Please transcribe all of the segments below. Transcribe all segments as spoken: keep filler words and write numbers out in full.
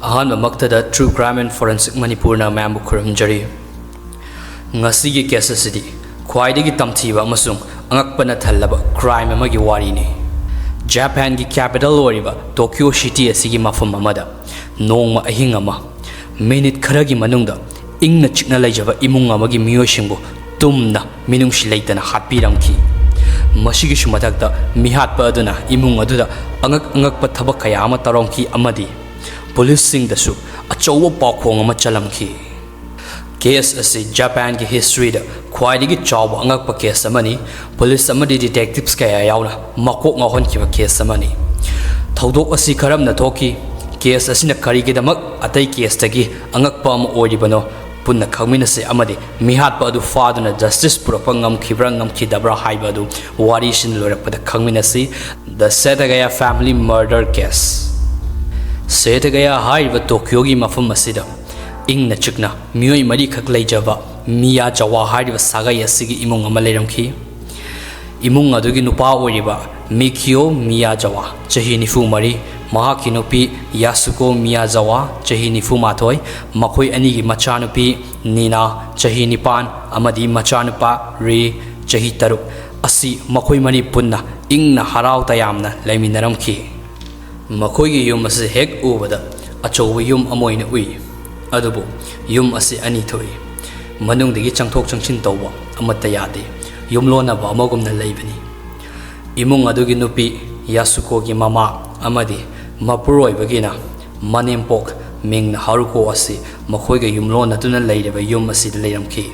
ꯑꯍꯥꯟꯕꯃꯛꯇꯗ True Crime and Forensic ꯃꯅꯤꯄꯨꯔꯅ ꯃꯌꯥꯝꯕꯨ ꯈꯨꯔꯨꯝꯖꯔꯤ꯫ ꯉꯁꯤꯒꯤ ꯀꯦꯁ ꯑꯁꯤꯗꯤ ꯈ꯭ꯋꯥꯏꯗꯒꯤ ꯇꯝꯊꯤꯕ ꯑꯃꯁꯨꯡ ꯑꯉꯛꯄꯅ ꯊꯜꯂꯕ ꯀ꯭ꯔꯥꯏꯝ ꯑꯃꯒꯤ ꯋꯥꯔꯤꯅꯤ꯫ ꯖꯄꯥꯟꯒꯤ ꯀꯦꯄꯤꯇꯦꯜ ꯑꯣꯏꯔꯤꯕ ꯇꯣꯀꯤꯌꯣ ꯁꯤꯇꯤ ꯑꯁꯤꯒꯤ ꯃꯐꯝ ꯑꯃꯗ ꯅꯣꯡꯃ ꯑꯍꯤꯡ ꯑꯃ, ꯃꯤꯅꯤꯠ ꯈꯔꯒꯤ ꯃꯅꯨꯡꯗ ꯏꯪꯅ ꯆꯤꯛꯅ ꯂꯩꯖꯕ ꯏꯃꯨꯡ ꯑꯃꯒꯤ ꯃꯤꯑꯣꯏꯁꯤꯡꯕꯨ ꯇꯨꯝꯅ ꯃꯤꯅꯨꯡꯁꯤ ꯂꯩꯇꯅ ꯍꯥꯠꯄꯤꯔꯝꯈꯤ꯫ ꯃꯁꯤꯒꯤꯁꯨ ꯃꯊꯛꯇ, ꯃꯤꯍꯥꯠꯄ ꯑꯗꯨꯅ ꯏꯃꯨꯡ ꯑꯗꯨꯗ ꯑꯉꯛ ꯑꯉꯛꯄ ꯊꯕꯛ ꯀꯌꯥ ꯑꯃ ꯇꯧꯔꯝꯈꯤ ꯑꯃꯗꯤ ꯄꯨꯂꯤꯁꯁꯤꯡꯗꯁꯨ ꯑꯆꯧꯕ ꯄꯥꯎꯈꯣꯡ ꯑꯃ ꯆꯜꯂꯝꯈꯤ꯫ ꯀꯦꯁ ꯑꯁꯤ ꯖꯄꯥꯟꯒꯤ ꯍꯤꯁꯇ꯭ꯔꯤꯗ ꯈ꯭ꯋꯥꯏꯗꯒꯤ ꯆꯥꯎꯕ ꯑꯉꯛꯄ ꯀꯦꯁ ꯑꯃꯅꯤ꯫ ꯄꯨꯂꯤꯁ ꯑꯃꯗꯤ ꯗꯤꯇꯦꯛꯇꯤꯚꯁ ꯀꯌꯥ ꯌꯥꯎꯅ ꯃꯀꯣꯛ ꯉꯥꯎꯍꯟꯈꯤꯕ ꯀꯦꯁ ꯑꯃꯅꯤ꯫ ꯊꯧꯗꯣꯛ ꯑꯁꯤ ꯀꯔꯝꯅ ꯊꯣꯛꯈꯤ? ꯀꯦꯁ ꯑꯁꯤꯅ ꯀꯔꯤꯒꯤꯗꯃꯛ ꯑꯇꯩ ꯀꯦꯁꯇꯒꯤ ꯑꯉꯛꯄ ꯑꯃ ꯑꯣꯏꯔꯤꯕꯅꯣ? ꯄꯨꯟꯅ ꯈꯪꯃꯤꯟꯅꯁꯤ ꯑꯃꯗꯤ ꯃꯤꯍꯥꯠꯄ ꯑꯗꯨ ꯐꯥꯗꯨꯅ ꯖꯁꯇꯤꯁ ꯄꯨꯔꯛꯄ ꯉꯝꯈꯤꯕ꯭ꯔꯥ ꯉꯝꯈꯤꯗꯕ꯭ꯔꯥ ꯍꯥꯏꯕ ꯑꯗꯨ ꯋꯥꯔꯤꯁꯤꯅ ꯂꯣꯏꯔꯛꯄꯗ ꯈꯪꯃꯤꯟꯅꯁꯤ꯫ The Setagaya Family Murder Case꯫ ꯁꯦꯇꯒꯌꯥ ꯍꯥꯏꯔꯤꯕ ꯇꯣꯀꯤꯌꯣꯒꯤ ꯃꯐꯝ ꯑꯁꯤꯗ ꯏꯪꯅ ꯆꯤꯛꯅ ꯃꯤꯑꯣꯏ ꯃꯔꯤꯈꯛ ꯂꯩꯖꯕ ꯃꯤꯌꯥꯖꯥꯋꯥ ꯍꯥꯏꯔꯤꯕ ꯁꯥꯒꯩ ꯑꯁꯤꯒꯤ ꯏꯃꯨꯡ ꯑꯃ ꯂꯩꯔꯝꯈꯤ꯫ ꯏꯃꯨꯡ ꯑꯗꯨꯒꯤ ꯅꯨꯄꯥ ꯑꯣꯏꯔꯤꯕ ꯃꯤꯀꯤꯌꯣ ꯃꯤꯌꯥꯖꯥꯋꯥ, ꯆꯍꯤ ꯅꯤꯐꯨ ꯃꯔꯤ, ꯃꯍꯥꯛꯀꯤ ꯅꯨꯄꯤ ꯌꯥꯁꯨꯀꯣ ꯃꯤꯌꯥꯖꯥꯋꯥ, ꯆꯍꯤ ꯅꯤꯐꯨ ꯃꯥꯊꯣꯏ, ꯃꯈꯣꯏ ꯑꯅꯤꯒꯤ ꯃꯆꯥꯅꯨꯄꯤ ꯅꯤꯅꯥ, ꯆꯍꯤ ꯅꯤꯄꯥꯟ, ꯑꯃꯗꯤ ꯃꯆꯥꯅꯨꯄꯥ ꯔꯤ, ꯆꯍꯤ ꯇꯔꯨꯛ, ꯑꯁꯤ ꯃꯈꯣꯏ ꯃꯔꯤ ꯄꯨꯟꯅ ꯏꯪꯅ ꯍꯔꯥꯎ ꯇꯌꯥꯝꯅ ꯂꯩꯃꯤꯟꯅꯔꯝꯈꯤ꯫ ꯃꯈꯣꯏꯒꯤ ꯌꯨꯝ ꯑꯁꯤ ꯍꯦꯛ ꯎꯕꯗ ꯑꯆꯧꯕ ꯌꯨꯝ ꯑꯃ ꯑꯣꯏꯅ ꯎꯏ꯫ ꯑꯗꯨꯕꯨ ꯌꯨꯝ ꯑꯁꯤ ꯑꯅꯤ ꯊꯣꯛꯏ꯫ ꯃꯅꯨꯡꯗꯒꯤ ꯆꯪꯊꯣꯛ ꯆꯪꯁꯤꯟ ꯇꯧꯕ ꯑꯃꯠꯇ ꯌꯥꯗꯦ꯫ ꯌꯨꯝꯂꯣꯟꯅꯕ ꯑꯃꯒꯨꯝꯅ ꯂꯩꯕꯅꯤ꯫ ꯏꯃꯨꯡ ꯑꯗꯨꯒꯤ ꯅꯨꯄꯤ ꯌꯥꯁꯨꯀꯣꯒꯤ ꯃꯃꯥ ꯑꯃꯗꯤ ꯃꯄꯨꯔꯣꯏꯕꯒꯤꯅ ꯃꯅꯦꯝꯄꯣꯛ ꯃꯤꯡꯅ ꯍꯥꯔꯨꯀꯣ ꯑꯁꯤ ꯃꯈꯣꯏꯒ ꯌꯨꯝꯂꯣꯟꯅꯗꯨꯅ ꯂꯩꯔꯤꯕ ꯌꯨꯝ ꯑꯁꯤꯗ ꯂꯩꯔꯝꯈꯤ꯫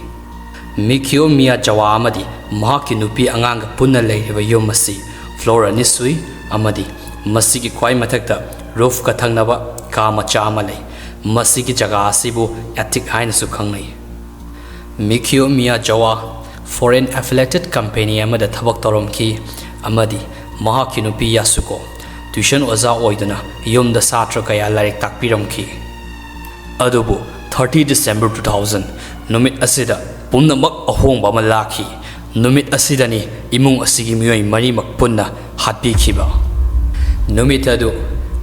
ꯃꯤꯀꯤꯌꯣ ꯃꯤꯌꯥꯖꯥꯋꯥ ꯑꯃꯗꯤ ꯃꯍꯥꯛꯀꯤ ꯅꯨꯄꯤ ꯑꯉꯥꯡꯒ ꯄꯨꯟꯅ ꯂꯩꯔꯤꯕ ꯌꯨꯝ ꯑꯁꯤ ꯐ꯭ꯂꯣꯔ ꯑꯅꯤ ꯁꯨꯏ ꯑꯃꯗꯤ ꯃꯁꯤꯒꯤ ꯈ꯭ꯋꯥꯏ ꯃꯊꯛꯇ ꯔꯨꯐꯀ ꯊꯪꯅꯕ ꯀꯥ ꯃꯆꯥ ꯑꯃ ꯂꯩ꯫ ꯃꯁꯤꯒꯤ ꯖꯒꯥ ꯑꯁꯤꯕꯨ ꯑꯦꯇꯤꯛ ꯍꯥꯏꯅꯁꯨ ꯈꯪꯅꯩ꯫ ꯃꯤꯀꯤꯌꯣ ꯃꯤꯌꯥꯖꯥꯋꯥ foreign affiliated company ꯑꯃꯗ ꯊꯕꯛ ꯇꯧꯔꯝꯈꯤ ꯑꯃꯗꯤ ꯃꯍꯥꯛꯀꯤ ꯅꯨꯄꯤ ꯌꯥꯁꯨꯀꯣ ꯇ꯭ꯌꯨꯁꯟ ꯑꯣꯖꯥ ꯑꯣꯏꯗꯨꯅ ꯌꯨꯝꯗ ꯁꯥꯇ꯭ꯔ ꯀꯌꯥ ꯂꯥꯏꯔꯤꯛ ꯇꯥꯛꯄꯤꯔꯝꯈꯤ꯫ ꯑꯗꯨꯕꯨ thirty December two thousand ꯅꯨꯃꯤꯠ ꯑꯁꯤꯗ ꯄꯨꯝꯅꯃꯛ ꯑꯍꯣꯡꯕ ꯑꯃ ꯂꯥꯛꯈꯤ꯫ ꯅꯨꯃꯤꯠ ꯑꯁꯤꯗꯅꯤ ꯏꯃꯨꯡ ꯑꯁꯤꯒꯤ ꯃꯤꯑꯣꯏ ꯃꯔꯤꯃꯛ ꯄꯨꯟꯅ ꯍꯥꯠꯄꯤꯈꯤꯕ꯫ ꯅꯨꯃꯤꯠ ꯑꯗꯨ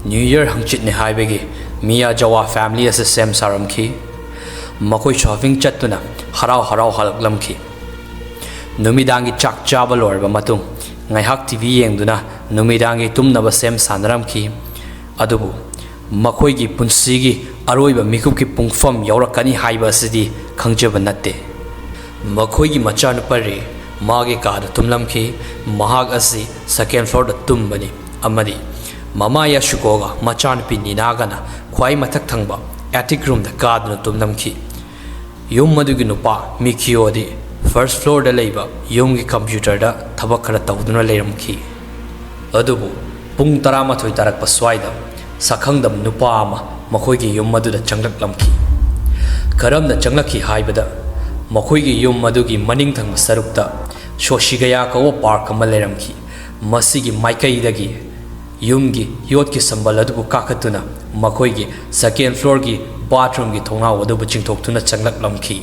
New Year ꯍꯪꯆꯤꯠꯅꯦ ꯍꯥꯏꯕꯒꯤ ꯃꯤꯌꯥꯖꯥꯋꯥ family ꯑꯁꯤ ꯁꯦꯝ ꯁꯥꯔꯝꯈꯤ꯫ ꯃꯈꯣꯏ shopping ꯆꯠꯇꯨꯅ ꯍꯔꯥꯎ ꯍꯔꯥꯎ ꯍꯜꯂꯛꯂꯝꯈꯤ꯫ ꯅꯨꯃꯤꯗꯥꯡꯒꯤ ꯆꯥꯛ ꯆꯥꯕ ꯂꯣꯏꯔꯕ ꯃꯇꯨꯡ ꯉꯥꯏꯍꯥꯛ T V ꯌꯦꯡꯗꯨꯅ ꯅꯨꯃꯤꯗꯥꯡꯒꯤ ꯇꯨꯝꯅꯕ ꯁꯦꯝ ꯁꯥꯅꯔꯝꯈꯤ꯫ ꯑꯗꯨꯕꯨ ꯃꯈꯣꯏꯒꯤ ꯄꯨꯟꯁꯤꯒꯤ ꯑꯔꯣꯏꯕ ꯃꯤꯀꯨꯞꯀꯤ ꯄꯨꯡꯐꯝ ꯌꯧꯔꯛꯀꯅꯤ ꯍꯥꯏꯕ ꯑꯁꯤꯗꯤ ꯈꯪꯖꯕ ꯅꯠꯇꯦ꯫ ꯃꯈꯣꯏꯒꯤ ꯃꯆꯥꯅꯨꯄꯥ ꯔꯦ ꯃꯥꯒꯤ ꯀꯥꯗ ꯇꯨꯝꯂꯝꯈꯤ꯫ ꯃꯍꯥꯛ ꯑꯁꯤ second floorꯗ ꯇꯨꯝꯕꯅꯤ ꯑꯃꯗꯤ ꯃꯃꯥ ꯌꯥꯁꯨꯀꯣꯒ ꯃꯆꯥꯅꯨꯄꯤ ꯅꯤꯅꯥꯒꯅ ꯈ꯭ꯋꯥꯏ ꯃꯊꯛ ꯊꯪꯕ attic roomꯗ ꯀꯥꯗꯨꯅ ꯇꯨꯝꯂꯝꯈꯤ꯫ ꯌꯨꯝ ꯑꯗꯨꯒꯤ ꯅꯨꯄꯥ ꯃꯤꯀꯤꯌꯣꯗꯤ first floorꯗ ꯂꯩꯕ ꯌꯨꯝꯒꯤ computerꯗ ꯊꯕꯛ ꯈꯔ ꯇꯧꯗꯨꯅ ꯂꯩꯔꯝꯈꯤ꯫ ꯑꯗꯨꯕꯨ ꯄꯨꯡ ꯇꯔꯥꯃꯥꯊꯣꯏ ꯇꯥꯔꯛꯄ ꯁ꯭ꯋꯥꯏꯗ ꯁꯛꯈꯪꯗꯕ ꯅꯨꯄꯥ ꯑꯃ ꯃꯈꯣꯏꯒꯤ ꯌꯨꯝ ꯑꯗꯨꯗ ꯆꯪꯂꯛꯂꯝꯈꯤ꯫ ꯀꯔꯝꯅ ꯆꯪꯂꯛꯈꯤ ꯍꯥꯏꯕꯗ, ꯃꯈꯣꯏꯒꯤ ꯌꯨꯝ ꯑꯗꯨꯒꯤ ꯃꯅꯤꯡ ꯊꯪꯕ ꯁꯔꯨꯛꯇ ꯁꯣꯁꯤꯒꯌꯥ ꯀꯧꯕ park ꯑꯃ ꯂꯩꯔꯝꯈꯤ꯫ ꯃꯁꯤꯒꯤ ꯃꯥꯏꯀꯩꯗꯒꯤ ꯌꯨꯝꯒꯤ ꯌꯣꯠꯀꯤ ꯁꯝꯕꯜ ꯑꯗꯨꯕꯨ ꯀꯥꯈꯠꯇꯨꯅ ꯃꯈꯣꯏꯒꯤ second floorꯒꯤ bathroomꯒꯤ ꯊꯣꯡꯅꯥꯎ ꯑꯗꯨꯕꯨ ꯆꯤꯡꯊꯣꯛꯇꯨꯅ ꯆꯪꯂꯛꯂꯝꯈꯤ꯫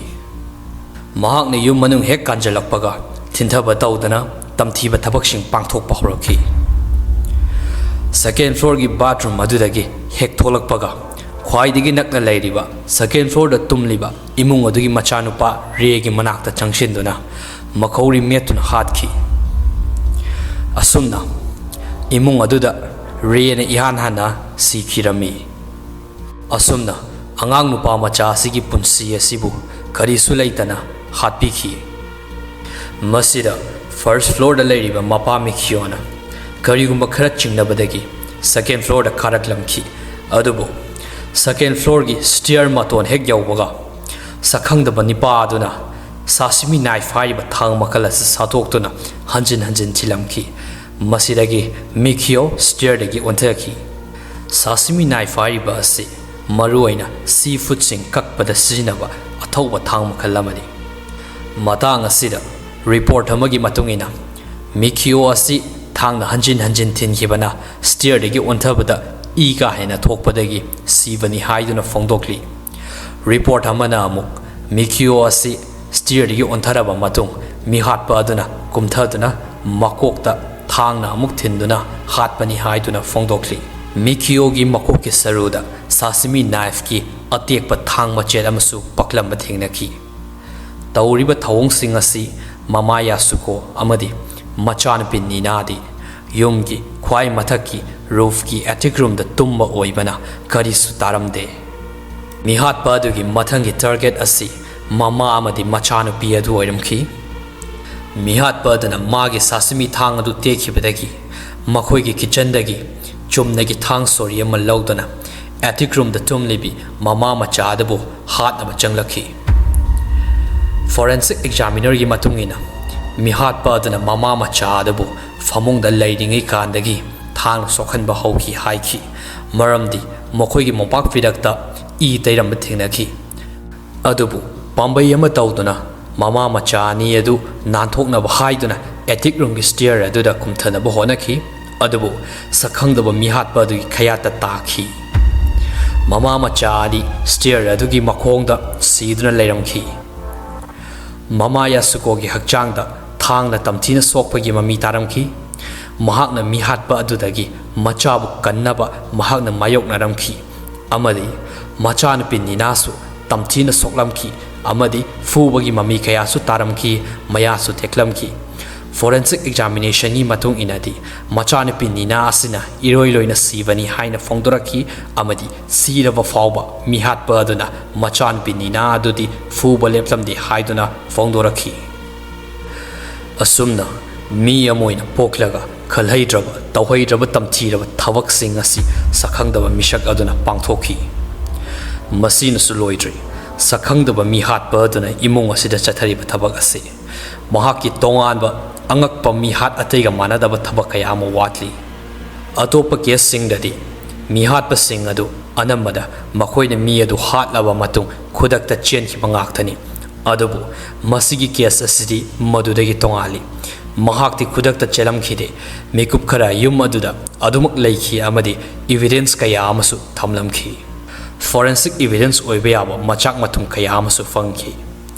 ꯃꯍꯥꯛꯅ ꯌꯨꯝ ꯃꯅꯨꯡ ꯍꯦꯛ ꯀꯥꯟꯖꯜꯂꯛꯄꯒ ꯊꯤꯟꯊꯕ ꯇꯧꯗꯅ ꯇꯝꯊꯤꯕ ꯊꯕꯛꯁꯤꯡ ꯄꯥꯡꯊꯣꯛꯄ ꯍꯧꯔꯛꯈꯤ꯫ Second floorꯒꯤ bathroom ꯑꯗꯨꯗꯒꯤ ꯍꯦꯛ ꯊꯣꯛꯂꯛꯄꯒ ꯈ꯭ꯋꯥꯏꯗꯒꯤ ꯅꯛꯅ ꯂꯩꯔꯤꯕ second floorꯗ ꯇꯨꯝꯂꯤꯕ ꯏꯃꯨꯡ ꯑꯗꯨꯒꯤ ꯃꯆꯥꯅꯨꯄꯥ ꯔꯦꯒꯤ ꯃꯅꯥꯛꯇ ꯆꯪꯁꯤꯟꯗꯨꯅ ꯃꯈꯧꯔꯤ ꯃꯦꯠꯇꯨꯅ ꯍꯥꯠꯈꯤ꯫ ꯑꯁꯨꯝꯅ ꯏꯃꯨꯡ ꯑꯗꯨꯗ ꯔꯦꯅ ꯏꯍꯥꯟ ꯍꯥꯟꯅ ꯁꯤꯈꯤꯔꯝꯃꯤ꯫ ꯑꯁꯨꯝꯅ ꯑꯉꯥꯡ ꯅꯨꯄꯥ ꯃꯆꯥ ꯑꯁꯤꯒꯤ ꯄꯨꯟꯁꯤ ꯑꯁꯤꯕꯨ ꯀꯔꯤꯁꯨ ꯂꯩꯇꯅ ꯍꯥꯠꯄꯤꯈꯤ꯫ ꯃꯁꯤꯗ first floorꯗ ꯂꯩꯔꯤꯕ ꯃꯄꯥ ꯃꯤꯈꯤꯌꯣꯅ ꯀꯔꯤꯒꯨꯝꯕ ꯈꯔ ꯆꯤꯡꯅꯕꯗꯒꯤ second floorꯗ ꯀꯥꯔꯛꯂꯝꯈꯤ꯫ ꯑꯗꯨꯕꯨ second floorꯒꯤ stair ꯃꯇꯣꯟ ꯍꯦꯛ ꯌꯧꯕꯒ ꯁꯛꯈꯪꯗꯕ ꯅꯤꯄꯥ ꯑꯗꯨꯅ ꯁꯥꯁꯤꯃꯤ knife ꯍꯥꯏꯔꯤꯕ ꯊꯥꯡ ꯃꯈꯜ ꯑꯁꯤ ꯁꯥꯊꯣꯛꯇꯨꯅ ꯍꯟꯖꯤꯟ ꯍꯟꯖꯤꯟ ꯊꯤꯜꯂꯝꯈꯤ꯫ ꯃꯁꯤꯗꯒꯤ ꯃꯤꯈꯤꯌꯣ stairꯗꯒꯤ ꯑꯣꯟꯊꯈꯤ꯫ ꯁꯥꯁꯤꯃꯤ knife ꯍꯥꯏꯔꯤꯕ ꯑꯁꯤ ꯃꯔꯨꯑꯣꯏꯅ sea foodꯁꯤꯡ ꯀꯛꯄꯗ ꯁꯤꯖꯤꯟꯅꯕ ꯑꯊꯧꯕ ꯊꯥꯡ ꯃꯈꯜ ꯑꯃꯅꯤ꯫ ꯃꯇꯥꯡ ꯑꯁꯤꯗ report ꯑꯃꯒꯤ ꯃꯇꯨꯡ ꯏꯟꯅ ꯃꯤꯈꯤꯌꯣ ꯑꯁꯤ ꯊꯥꯡꯅ ꯍꯟꯖꯤꯟ ꯍꯟꯖꯤꯟ ꯊꯤꯟꯈꯤꯕꯅ stairꯗꯒꯤ ꯑꯣꯟꯊꯕꯗ ꯏ ꯀꯥ ꯍꯦꯟꯅ ꯊꯣꯛꯄꯗꯒꯤ ꯁꯤꯕꯅꯤ ꯍꯥꯏꯗꯨꯅ ꯐꯣꯡꯗꯣꯛꯂꯤ꯫ Report ꯑꯃꯅ ꯑꯃꯨꯛ ꯃꯤꯈꯤꯌꯣ ꯑꯁꯤ stairꯗꯒꯤ ꯑꯣꯟꯊꯔꯕ ꯃꯇꯨꯡ ꯃꯤꯍꯥꯠꯄ ꯑꯗꯨꯅ ꯀꯨꯝꯊꯗꯨꯅ ꯃꯀꯣꯛꯇ ꯊꯥꯡꯅ ꯑꯃꯨꯛ ꯊꯤꯟꯗꯨꯅ ꯍꯥꯠꯄꯅꯤ ꯍꯥꯏꯗꯨꯅ ꯐꯣꯡꯗꯣꯛꯂꯤ꯫ ꯃꯤꯀꯤꯌꯣꯒꯤ ꯃꯀꯣꯛꯀꯤ ꯁꯔꯨꯗ ꯁꯥꯁꯤꯃꯤ ꯅꯥꯏꯐꯀꯤ ꯑꯇꯦꯛꯄ ꯊꯥꯡ ꯃꯆꯦꯠ ꯑꯃꯁꯨ ꯄꯛꯂꯝꯕ ꯊꯦꯡꯅꯈꯤ꯫ ꯇꯧꯔꯤꯕ ꯊꯧꯑꯣꯡꯁꯤꯡ ꯑꯁꯤ ꯃꯃꯥ ꯌꯥꯁꯨꯀꯣ ꯑꯃꯗꯤ ꯃꯆꯥꯅꯨꯄꯤ ꯅꯤꯅꯥꯗꯤ ꯌꯨꯝꯒꯤ ꯈ꯭ꯋꯥꯏ ꯃꯊꯛꯀꯤ ꯔꯨꯐꯀꯤ ꯑꯦꯇꯤꯛ ꯔꯨꯝꯗ ꯇꯨꯝꯕ ꯑꯣꯏꯕꯅ ꯀꯔꯤꯁꯨ ꯇꯥꯔꯝꯗꯦ꯫ ꯃꯤꯍꯥꯠꯄ ꯑꯗꯨꯒꯤ ꯃꯊꯪꯒꯤ ꯇꯥꯔꯒꯦꯠ ꯑꯁꯤ ꯃꯃꯥ ꯑꯃꯗꯤ ꯃꯆꯥꯅꯨꯄꯤ ꯑꯗꯨ ꯑꯣꯏꯔꯝꯈꯤ꯫ ꯃꯤꯍꯥꯠꯄ ꯑꯗꯨꯅ ꯃꯥꯒꯤ ꯁꯥꯁꯤꯃꯤ ꯊꯥꯡ ꯑꯗꯨ ꯇꯦꯛꯈꯤꯕꯗꯒꯤ ꯃꯈꯣꯏꯒꯤ ꯀꯤꯆꯟꯗꯒꯤ ꯆꯨꯝꯅꯒꯤ ꯊꯥꯡ ꯁꯣꯔꯤ ꯑꯃ ꯂꯧꯗꯨꯅ ꯑꯦꯇꯤꯛ ꯔꯨꯝꯗ ꯇꯨꯝꯂꯤꯕꯤ ꯃꯃꯥ ꯃꯆꯥ ꯑꯗꯨꯕꯨ ꯍꯥꯠꯅꯕ ꯆꯪꯂꯛꯈꯤ꯫ ꯐꯣꯔꯦꯟꯁꯤꯛ ꯑꯦꯛꯖꯥꯃꯤꯅꯔꯒꯤ ꯃꯇꯨꯡ ꯏꯟꯅ, ꯃꯤꯍꯥꯠꯄ ꯑꯗꯨꯅ ꯃꯃꯥ ꯃꯆꯥ ꯑꯗꯨꯕꯨ ꯐꯃꯨꯡꯗ ꯂꯩꯔꯤꯉꯩ ꯀꯥꯟꯗꯒꯤ ꯊꯥꯡꯅ ꯁꯣꯛꯍꯟꯕ ꯍꯧꯈꯤ ꯍꯥꯏꯈꯤ, ꯃꯔꯝꯗꯤ ꯃꯈꯣꯏꯒꯤ ꯃꯣꯝꯄꯥꯛ ꯐꯤꯗꯛꯇ ꯏ ꯇꯩꯔꯝꯕ ꯊꯦꯡꯅꯈꯤ꯫ ꯑꯗꯨꯕꯨ ꯄꯥꯝꯕꯩ ꯑꯃ ꯇꯧꯗꯨꯅ ꯃꯃꯥ ꯃꯆꯥ ꯑꯅꯤ ꯑꯗꯨ ꯅꯥꯟꯊꯣꯛꯅꯕ ꯍꯥꯏꯗꯨꯅ ꯑꯦꯇꯤꯛ ꯔꯨꯝꯒꯤ ꯁ꯭ꯇꯤꯌꯔ ꯑꯗꯨꯗ ꯀꯨꯝꯊꯅꯕ ꯍꯣꯠꯅꯈꯤ꯫ ꯑꯗꯨꯕꯨ ꯁꯛꯈꯪꯗꯕ ꯃꯤꯍꯥꯠꯄ ꯑꯗꯨꯒꯤ ꯈꯌꯥꯠꯇ ꯇꯥꯈꯤ꯫ ꯃꯃꯥ ꯃꯆꯥ ꯑꯅꯤ ꯁ꯭ꯇꯤꯌꯔ ꯑꯗꯨꯒꯤ ꯃꯈꯣꯡꯗ ꯁꯤꯗꯨꯅ ꯂꯩꯔꯝꯈꯤ꯫ ꯃꯃꯥ ꯌꯥꯁꯨꯀꯣꯒꯤ ꯍꯛꯆꯥꯡꯗ ꯊꯥꯡꯅ ꯇꯝꯊꯤꯅ ꯁꯣꯛꯄꯒꯤ ꯃꯃꯤ ꯇꯥꯔꯝꯈꯤ꯫ ꯃꯍꯥꯛꯅ ꯃꯤꯍꯥꯠꯄ ꯑꯗꯨꯗꯒꯤ ꯃꯆꯥꯕꯨ ꯀꯟꯅꯕ ꯃꯍꯥꯛꯅ ꯃꯥꯌꯣꯛꯅꯔꯝꯈꯤ ꯑꯃꯗꯤ ꯃꯆꯥꯅꯨꯄꯤ ꯅꯤꯅꯥꯁꯨ ꯇꯝꯊꯤꯅ ꯁꯣꯛꯂꯝꯈꯤ ꯑꯃꯗꯤ ꯐꯨꯕꯒꯤ ꯃꯃꯤ ꯀꯌꯥꯁꯨ ꯇꯥꯔꯝꯈꯤ, ꯃꯌꯥꯁꯨ ꯇꯦꯛꯂꯝꯈꯤ꯫ ꯐꯣꯔꯦꯟꯁꯤꯛ ꯑꯦꯛꯖꯥꯃꯤꯅꯦꯁꯟꯒꯤ ꯃꯇꯨꯡ ꯏꯟꯅꯗꯤ ꯃꯆꯥꯅꯨꯄꯤ ꯅꯤꯅꯥ ꯑꯁꯤꯅ ꯏꯔꯣꯏ ꯂꯣꯏꯅ ꯁꯤꯕꯅꯤ ꯍꯥꯏꯅ ꯐꯣꯡꯗꯣꯔꯛꯈꯤ ꯑꯃꯗꯤ ꯁꯤꯔꯕ ꯐꯥꯎꯕ ꯃꯤꯍꯥꯠꯄ ꯑꯗꯨꯅ ꯃꯆꯥꯅꯨꯄꯤ ꯅꯤꯅꯥ ꯑꯗꯨꯗꯤ ꯐꯨꯕ ꯂꯦꯞꯂꯝꯗꯦ ꯍꯥꯏꯗꯨꯅ ꯐꯣꯡꯗꯣꯔꯛꯈꯤ꯫ ꯑꯁꯨꯝꯅ ꯃꯤ ꯑꯃ ꯑꯣꯏꯅ ꯄꯣꯛꯂꯒ ꯈꯜꯍꯩꯗ꯭ꯔꯕ, ꯇꯧꯍꯩꯗ꯭ꯔꯕ, ꯇꯝꯊꯤꯔꯕ ꯊꯕꯛꯁꯤꯡ ꯑꯁꯤ ꯁꯛꯈꯪꯗꯕ ꯃꯤꯁꯛ ꯑꯗꯨꯅ ꯄꯥꯡꯊꯣꯛꯈꯤ꯫ ꯃꯁꯤꯅꯁꯨ ꯂꯣꯏꯗ꯭ꯔꯤ꯫ ꯁꯛꯈꯪꯗꯕ ꯃꯤꯍꯥꯠꯄ ꯑꯗꯨꯅ ꯏꯃꯨꯡ ꯑꯁꯤꯗ ꯆꯠꯊꯔꯤꯕ ꯊꯕꯛ ꯑꯁꯤ ꯃꯍꯥꯛꯀꯤ ꯇꯣꯉꯥꯟꯕ ꯑꯉꯛꯄ ꯃꯤꯍꯥꯠ ꯑꯇꯩꯒ ꯃꯥꯟꯅꯗꯕ ꯊꯕꯛ ꯀꯌꯥ ꯑꯃ ꯋꯥꯠꯂꯤ꯫ ꯑꯇꯣꯞꯄ ꯀꯦꯁꯁꯤꯡꯗꯗꯤ ꯃꯤꯍꯥꯠꯄꯁꯤꯡ ꯑꯗꯨ ꯑꯅꯝꯕꯗ ꯃꯈꯣꯏꯅ ꯃꯤ ꯑꯗꯨ ꯍꯥꯠꯂꯕ ꯃꯇꯨꯡ ꯈꯨꯗꯛꯇ ꯆꯦꯟꯈꯤꯕ ꯉꯥꯛꯇꯅꯤ꯫ ꯑꯗꯨꯕꯨ ꯃꯁꯤꯒꯤ ꯀꯦꯁ ꯑꯁꯤꯗꯤ ꯃꯗꯨꯗꯒꯤ ꯇꯣꯉꯥꯜꯂꯤ꯫ ꯃꯍꯥꯛꯇꯤ ꯈꯨꯗꯛꯇ ꯆꯦꯜꯂꯝꯈꯤꯗꯦ꯫ ꯃꯤꯀꯨꯞ ꯈꯔ ꯌꯨꯝ ꯑꯗꯨꯗ ꯑꯗꯨꯃꯛ ꯂꯩꯈꯤ ꯑꯃꯗꯤ ꯏꯚꯤꯗꯦꯟꯁ ꯀꯌꯥ ꯑꯃꯁꯨ ꯊꯝꯂꯝꯈꯤ꯫ ꯐꯣꯔꯦꯟꯁꯤꯛ ꯏꯚꯤꯗꯦꯟꯁ ꯑꯣꯏꯕ ꯌꯥꯕ ꯃꯆꯥꯛ ꯃꯊꯨꯝ ꯀꯌꯥ ꯑꯃꯁꯨ ꯐꯪꯈꯤ꯫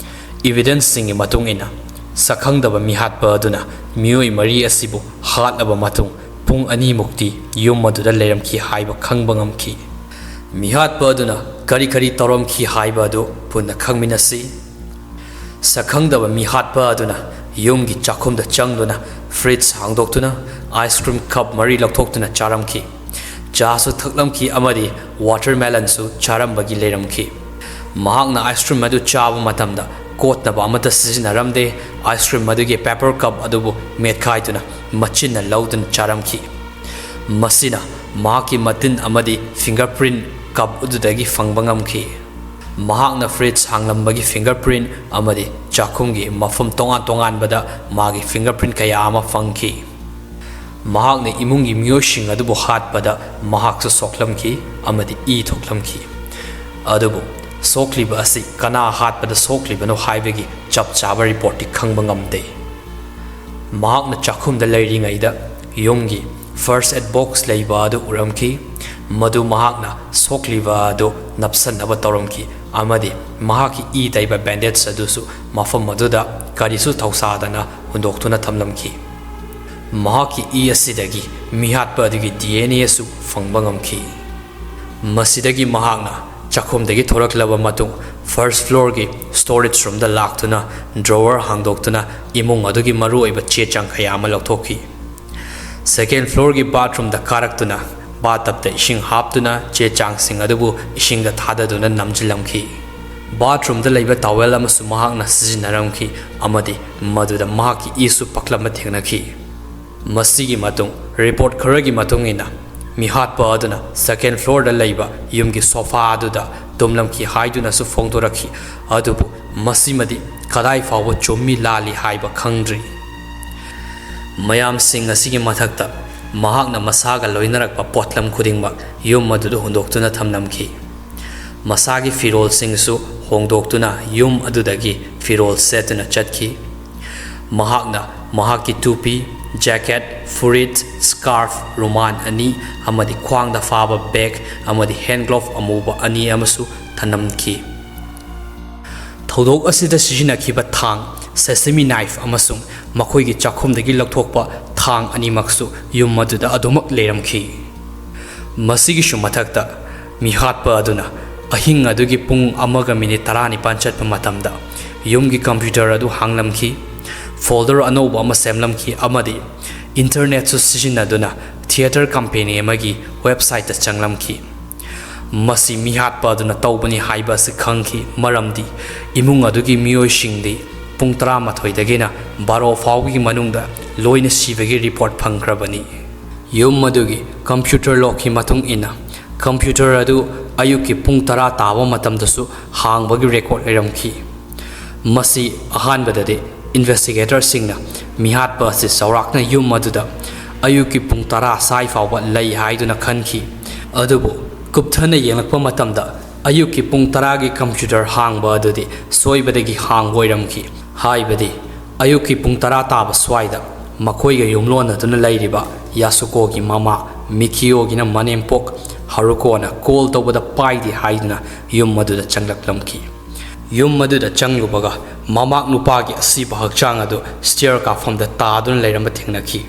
ꯏꯚꯤꯗꯦꯟꯁꯁꯤꯡꯒꯤ ꯃꯇꯨꯡ ꯏꯟꯅ, ꯁꯛꯈꯪꯗꯕ ꯃꯤꯍꯥꯠꯄ ꯑꯗꯨꯅ ꯃꯤꯑꯣꯏ ꯃꯔꯤ ꯑꯁꯤꯕꯨ ꯍꯥꯠꯂꯕ ꯃꯇꯨꯡ ꯄꯨꯡ ꯑꯅꯤꯃꯨꯛꯇꯤ ꯌꯨꯝ ꯑꯗꯨꯗ ꯂꯩꯔꯝꯈꯤ ꯍꯥꯏꯕ ꯈꯪꯕ ꯉꯝꯈꯤ꯫ ꯃꯤꯍꯥꯠꯄ ꯑꯗꯨꯅ ꯀꯔꯤ ꯀꯔꯤ ꯇꯧꯔꯝꯈꯤ ꯍꯥꯏꯕ ꯑꯗꯨ ꯄꯨꯟꯅ ꯈꯪꯃꯤꯟꯅꯁꯤ꯫ ꯁꯛꯈꯪꯗꯕ ꯃꯤꯍꯥꯠꯄ ꯑꯗꯨꯅ ꯌꯨꯝꯒꯤ ꯆꯥꯛꯈꯨꯝꯗ ꯆꯪꯗꯨꯅ ꯐ꯭ꯔꯤꯖ ꯍꯥꯡꯗꯣꯛꯇꯨꯅ ꯑꯥꯏꯁ ꯀ꯭ꯔꯤꯝ ꯀꯞ ꯃꯔꯤ ꯂꯧꯊꯣꯛꯇꯨꯅ ꯆꯥꯔꯝꯈꯤ꯫ ꯆꯥꯁꯨ ꯊꯛꯂꯝꯈꯤ ꯑꯃꯗꯤ ꯋꯥꯇꯔꯃꯦꯂꯟꯁꯨ ꯆꯥꯔꯝꯕꯒꯤ ꯂꯩꯔꯝꯈꯤ꯫ ꯃꯍꯥꯛꯅ ꯑꯥꯏꯁ ꯀ꯭ꯔꯤꯝ ꯑꯗꯨ ꯆꯥꯕ ꯃꯇꯝꯗ ꯀꯣꯠꯅꯕ ꯑꯃꯠꯇ ꯁꯤꯖꯤꯟꯅꯔꯝꯗꯦ꯫ ꯑꯥꯏꯁ ꯀ꯭ꯔꯤꯝ ꯑꯗꯨꯒꯤ ꯄꯦꯄꯔ ꯀꯞ ꯑꯗꯨꯕꯨ ꯃꯦꯠꯈꯥꯏꯗꯨꯅ ꯃꯆꯤꯟꯅ ꯂꯧꯗꯨꯅ ꯆꯥꯔꯝꯈꯤ꯫ ꯃꯁꯤꯅ ꯃꯍꯥꯛꯀꯤ ꯃꯇꯤꯟ ꯑꯃꯗꯤ ꯐꯤꯡꯒꯔ ꯄ꯭ꯔꯤꯟ ꯀꯞ ꯑꯗꯨꯗꯒꯤ ꯐꯪꯕ ꯉꯝꯈꯤ꯫ ꯃꯍꯥꯛꯅ ꯐ꯭ꯔꯤꯖ ꯍꯥꯡꯂꯝꯕꯒꯤ ꯐꯤꯡꯒꯔ ꯄ꯭ꯔꯤꯟ ꯑꯃꯗꯤ ꯆꯥꯛꯈꯨꯝꯒꯤ ꯃꯐꯝ ꯇꯣꯉꯥꯟ ꯇꯣꯉꯥꯟꯕꯗ ꯃꯥꯒꯤ ꯐꯤꯡꯒꯔ ꯄ꯭ꯔꯤꯟ ꯀꯌꯥ ꯑꯃ ꯐꯪꯈꯤ꯫ ꯃꯍꯥꯛꯅ ꯏꯃꯨꯡꯒꯤ ꯃꯤꯑꯣꯏꯁꯤꯡ ꯑꯗꯨꯕꯨ ꯍꯥꯠꯄꯗ ꯃꯍꯥꯛꯁꯨ ꯁꯣꯛꯂꯝꯈꯤ ꯑꯃꯗꯤ ꯏ ꯊꯣꯛꯂꯝꯈꯤ꯫ ꯑꯗꯨꯕꯨ ꯁꯣꯛꯂꯤꯕ ꯑꯁꯤ ꯀꯅꯥ ꯍꯥꯠꯄꯗ ꯁꯣꯛꯂꯤꯕꯅꯣ ꯍꯥꯏꯕꯒꯤ ꯆꯞ ꯆꯥꯕ ꯔꯤꯄꯣꯔꯠꯇꯤ ꯈꯪꯕ ꯉꯝꯗꯦ꯫ ꯃꯍꯥꯛꯅ ꯆꯥꯛꯈꯨꯝꯗ ꯂꯩꯔꯤꯉꯩꯗ ꯌꯨꯝꯒꯤ ꯐꯥꯔꯁ ꯑꯦꯗ ꯕꯣꯛꯁ ꯂꯩꯕ ꯑꯗꯨ ꯎꯔꯝꯈꯤ꯫ ꯃꯗꯨ ꯃꯍꯥꯛꯅ ꯁꯣꯛꯂꯤꯕ ꯑꯗꯨ ꯅꯞꯁꯟꯅꯕ ꯇꯧꯔꯝꯈꯤ ꯑꯃꯗꯤ ꯃꯍꯥꯛꯀꯤ ꯏ ꯇꯩꯕ ꯕꯦꯟꯗꯦꯖ ꯑꯗꯨꯁꯨ ꯃꯐꯝ ꯑꯗꯨꯗ ꯀꯔꯤꯁꯨ ꯊꯧꯁꯥꯗꯅ ꯍꯨꯟꯗꯣꯛꯇꯨꯅ ꯊꯝꯂꯝꯈꯤ꯫ ꯃꯍꯥꯛꯀꯤ ꯏ ꯑꯁꯤꯗꯒꯤ ꯃꯤꯍꯥꯠꯄ ꯑꯗꯨꯒꯤ ꯗꯤ ꯑꯦꯟ ꯑꯦꯁꯨ ꯐꯪꯕ ꯉꯝꯈꯤ꯫ ꯃꯁꯤꯗꯒꯤ ꯃꯍꯥꯛꯅ ꯆꯥꯛꯈꯨꯝꯗꯒꯤ ꯊꯣꯔꯛꯂꯕ ꯃꯇꯨꯡ ꯐꯥꯔꯁ ꯐ꯭ꯂꯣꯔꯒꯤ ꯁ꯭ꯇꯣꯔꯦꯖ ꯔꯨꯝꯗ ꯂꯥꯛꯇꯨꯅ ꯗ꯭ꯔꯣꯋꯔ ꯍꯥꯡꯗꯣꯛꯇꯨꯅ ꯏꯃꯨꯡ ꯑꯗꯨꯒꯤ ꯃꯔꯨꯑꯣꯏꯕ ꯆꯦ ꯆꯥꯡ ꯀꯌꯥ ꯑꯃ ꯂꯧꯊꯣꯛꯈꯤ꯫ ꯁꯦꯀꯦꯟ ꯐ꯭ꯂꯣꯔꯒꯤ ꯕꯥꯊꯔꯨꯝꯗ ꯀꯥꯔꯛꯇꯨꯅ ꯕꯥꯊꯇꯕꯇ ꯏꯁꯤꯡ ꯍꯥꯞꯇꯨꯅ ꯆꯦ ꯆꯥꯡꯁꯤꯡ ꯑꯗꯨꯕꯨ ꯏꯁꯤꯡꯗ ꯊꯥꯗꯗꯨꯅ ꯅꯝꯁꯤꯜꯂꯝꯈꯤ꯫ ꯕꯥꯊꯔꯨꯝꯗ ꯂꯩꯕ ꯇꯥꯋꯦꯜ ꯑꯃꯁꯨ ꯃꯍꯥꯛꯅ ꯁꯤꯖꯤꯟꯅꯔꯝꯈꯤ ꯑꯃꯗꯤ ꯃꯗꯨꯗ ꯃꯍꯥꯛꯀꯤ ꯏꯁꯨ ꯄꯛꯂꯝꯕ ꯊꯦꯡꯅꯈꯤ꯫ ꯃꯁꯤꯒꯤ ꯃꯇꯨꯡ ꯔꯤꯄꯣꯔꯠ ꯈꯔꯒꯤ ꯃꯇꯨꯡ ꯏꯟꯅ ꯃꯤꯍꯥꯠꯄ ꯑꯗꯨꯅ ꯁꯦꯀꯦꯟ ꯐ꯭ꯂꯣꯔꯗ ꯂꯩꯕ ꯌꯨꯝꯒꯤ ꯁꯣꯐꯥ ꯑꯗꯨꯗ ꯇꯨꯝꯂꯝꯈꯤ ꯍꯥꯏꯗꯨꯅꯁꯨ ꯐꯣꯡꯗꯣꯔꯛꯈꯤ꯫ ꯑꯗꯨꯕꯨ ꯃꯁꯤꯃꯗꯤ ꯀꯗꯥꯏ ꯐꯥꯎꯕ ꯆꯨꯝꯃꯤ ꯂꯥꯜꯂꯤ ꯍꯥꯏꯕ ꯈꯪꯗ꯭ꯔꯤ꯫ ꯃꯌꯥꯝꯁꯤꯡ ꯑꯁꯤꯒꯤ ꯃꯊꯛꯇ ꯃꯍꯥꯛꯅ ꯃꯁꯥꯒ ꯂꯣꯏꯅꯔꯛꯄ ꯄꯣꯠꯂꯝ ꯈꯨꯗꯤꯡꯃꯛ ꯌꯨꯝ ꯑꯗꯨꯗ ꯍꯨꯟꯗꯣꯛꯇꯨꯅ ꯊꯝꯂꯝꯈꯤ꯫ ꯃꯁꯥꯒꯤ ꯐꯤꯔꯣꯜꯁꯤꯡꯁꯨ ꯍꯣꯡꯗꯣꯛꯇꯨꯅ ꯌꯨꯝ ꯑꯗꯨꯗꯒꯤ ꯐꯤꯔꯣꯜ ꯁꯦꯠꯇꯨꯅ ꯆꯠꯈꯤ꯫ ꯃꯍꯥꯛꯅ ꯃꯍꯥꯛꯀꯤ ꯇꯨꯄꯤ, ꯖꯦꯀꯦꯠ, ꯐꯨꯔꯤꯠ, ꯁ꯭ꯀꯥꯔꯐ, ꯔꯨꯃꯥꯟ ꯑꯅꯤ ꯑꯃꯗꯤ ꯈ꯭ꯋꯥꯡꯗ ꯐꯥꯕ ꯕꯦꯒ ꯑꯃꯗꯤ ꯍꯦꯟ ꯒ꯭ꯂꯣꯚ ꯑꯃꯨꯕ ꯑꯅꯤ ꯑꯃꯁꯨ ꯊꯅꯝꯈꯤ꯫ ꯊꯧꯗꯣꯛ ꯑꯁꯤꯗ ꯁꯤꯖꯤꯟꯅꯈꯤꯕ ꯊꯥꯡ, ꯁꯦꯁꯦꯃꯤ ꯅꯥꯏꯐ ꯑꯃꯁꯨꯡ ꯃꯈꯣꯏꯒꯤ ꯆꯥꯛꯈꯨꯝꯗꯒꯤ ꯂꯧꯊꯣꯛꯄ ꯊꯥꯡ ꯑꯅꯤꯃꯛꯁꯨ ꯌꯨꯝ ꯑꯗꯨꯗ ꯑꯗꯨꯃꯛ ꯂꯩꯔꯝꯈꯤ꯫ ꯃꯁꯤꯒꯤꯁꯨ ꯃꯊꯛꯇ, ꯃꯤꯍꯥꯠꯄ ꯑꯗꯨꯅ ꯑꯍꯤꯡ ꯑꯗꯨꯒꯤ ꯄꯨꯡ ꯑꯃꯒ ꯃꯤꯅꯤꯠ ꯇꯔꯥꯅꯤꯄꯥꯟ ꯆꯠꯄ ꯃꯇꯝꯗ ꯌꯨꯝꯒꯤ ꯀꯝꯄ꯭ꯌꯨꯇꯔ ꯑꯗꯨ ꯍꯥꯡꯂꯝꯈꯤ, ꯐꯣꯜꯗꯔ ꯑꯅꯧꯕ ꯑꯃ ꯁꯦꯝꯂꯝꯈꯤ ꯑꯃꯗꯤ ꯏꯟꯇꯔꯅꯦꯠꯁꯨ ꯁꯤꯖꯤꯟꯅꯗꯨꯅ ꯊꯤꯌꯦꯇꯔ ꯀꯝꯄꯦꯅꯤ ꯑꯃꯒꯤ ꯋꯦꯕꯁꯥꯏꯠꯇ ꯆꯪꯂꯝꯈꯤ꯫ ꯃꯁꯤ ꯃꯤꯍꯥꯠꯄ ꯑꯗꯨꯅ ꯇꯧꯕꯅꯤ ꯍꯥꯏꯕ ꯑꯁꯤ ꯈꯪꯈꯤ, ꯃꯔꯝꯗꯤ ꯏꯃꯨꯡ ꯑꯗꯨꯒꯤ ꯃꯤꯑꯣꯏꯁꯤꯡꯗꯤ ꯄꯨꯡ ꯇꯔꯥꯃꯥꯊꯣꯏꯗꯒꯤꯅ ꯕꯥꯔꯣ ꯐꯥꯎꯕꯒꯤ ꯃꯅꯨꯡꯗ ꯂꯣꯏꯅ ꯁꯤꯕꯒꯤ ꯔꯤꯄꯣꯔꯠ ꯐꯪꯈ꯭ꯔꯕꯅꯤ꯫ ꯌꯨꯝ ꯑꯗꯨꯒꯤ ꯀꯝꯄ꯭ꯌꯨꯇꯔ ꯂꯣꯛꯀꯤ ꯃꯇꯨꯡ ꯏꯟꯅ, ꯀꯝꯄ꯭ꯌꯨꯇꯔ ꯑꯗꯨ ꯑꯌꯨꯛꯀꯤ ꯄꯨꯡ ꯇꯔꯥ ꯇꯥꯕ ꯃꯇꯝꯗꯁꯨ ꯍꯥꯡꯕꯒꯤ ꯔꯦꯀꯣꯔꯠ ꯂꯩꯔꯝꯈꯤ꯫ ꯃꯁꯤ ꯑꯍꯥꯟꯕꯗꯗꯤ ꯏꯟꯚꯦꯁꯇꯤꯒꯦꯇꯔꯁꯤꯡꯅ ꯃꯤꯍꯥꯠꯄ ꯑꯁꯤ ꯆꯥꯎꯔꯥꯛꯅ ꯌꯨꯝ ꯑꯗꯨꯗ ꯑꯌꯨꯛꯀꯤ ꯄꯨꯡ ꯇꯔꯥ ꯁ꯭ꯋꯥꯏ ꯐꯥꯎꯕ ꯂꯩ ꯍꯥꯏꯗꯨꯅ ꯈꯟꯈꯤ꯫ ꯑꯗꯨꯕꯨ ꯀꯨꯞꯊꯅ ꯌꯦꯡꯂꯛꯄ ꯃꯇꯝꯗ, ꯑꯌꯨꯛꯀꯤ ꯄꯨꯡ ꯇꯔꯥꯒꯤ ꯀꯝꯄ꯭ꯌꯨꯇꯔ ꯍꯥꯡꯕ ꯑꯗꯨꯗꯤ ꯁꯣꯏꯕꯗꯒꯤ ꯍꯥꯡꯕ ꯑꯣꯏꯔꯝꯈꯤ꯫ ꯍꯥꯏꯕꯗꯤ, ꯑꯌꯨꯛꯀꯤ ꯄꯨꯡ ꯇꯔꯥ ꯇꯥꯕ ꯁ꯭ꯋꯥꯏꯗ ꯃꯈꯣꯏꯒ ꯌꯨꯝꯂꯣꯟꯅꯗꯨꯅ ꯂꯩꯔꯤꯕ ꯌꯥꯁꯨꯀꯣꯒꯤ ꯃꯃꯥ ꯃꯤꯀꯤꯌꯣꯒꯤꯅ ꯃꯅꯦꯝꯄꯣꯛ ꯍꯥꯔꯨꯀꯣꯅ ꯀꯣꯜ ꯇꯧꯕꯗ ꯄꯥꯏꯗꯦ ꯍꯥꯏꯗꯨꯅ ꯌꯨꯝ ꯑꯗꯨꯗ ꯆꯪꯂꯛꯂꯝꯈꯤ꯫ ꯌꯨꯝ ꯑꯗꯨꯗ ꯆꯪꯂꯨꯕꯒ, ꯃꯃꯥꯛ ꯅꯨꯄꯥꯒꯤ ꯑꯁꯤꯕ ꯍꯛꯆꯥꯡ ꯑꯗꯨ ꯁ꯭ꯇꯤꯌꯔ ꯀꯥꯐꯝꯗ ꯇꯥꯗꯨꯅ ꯂꯩꯔꯝꯕ ꯊꯦꯡꯅꯈꯤ꯫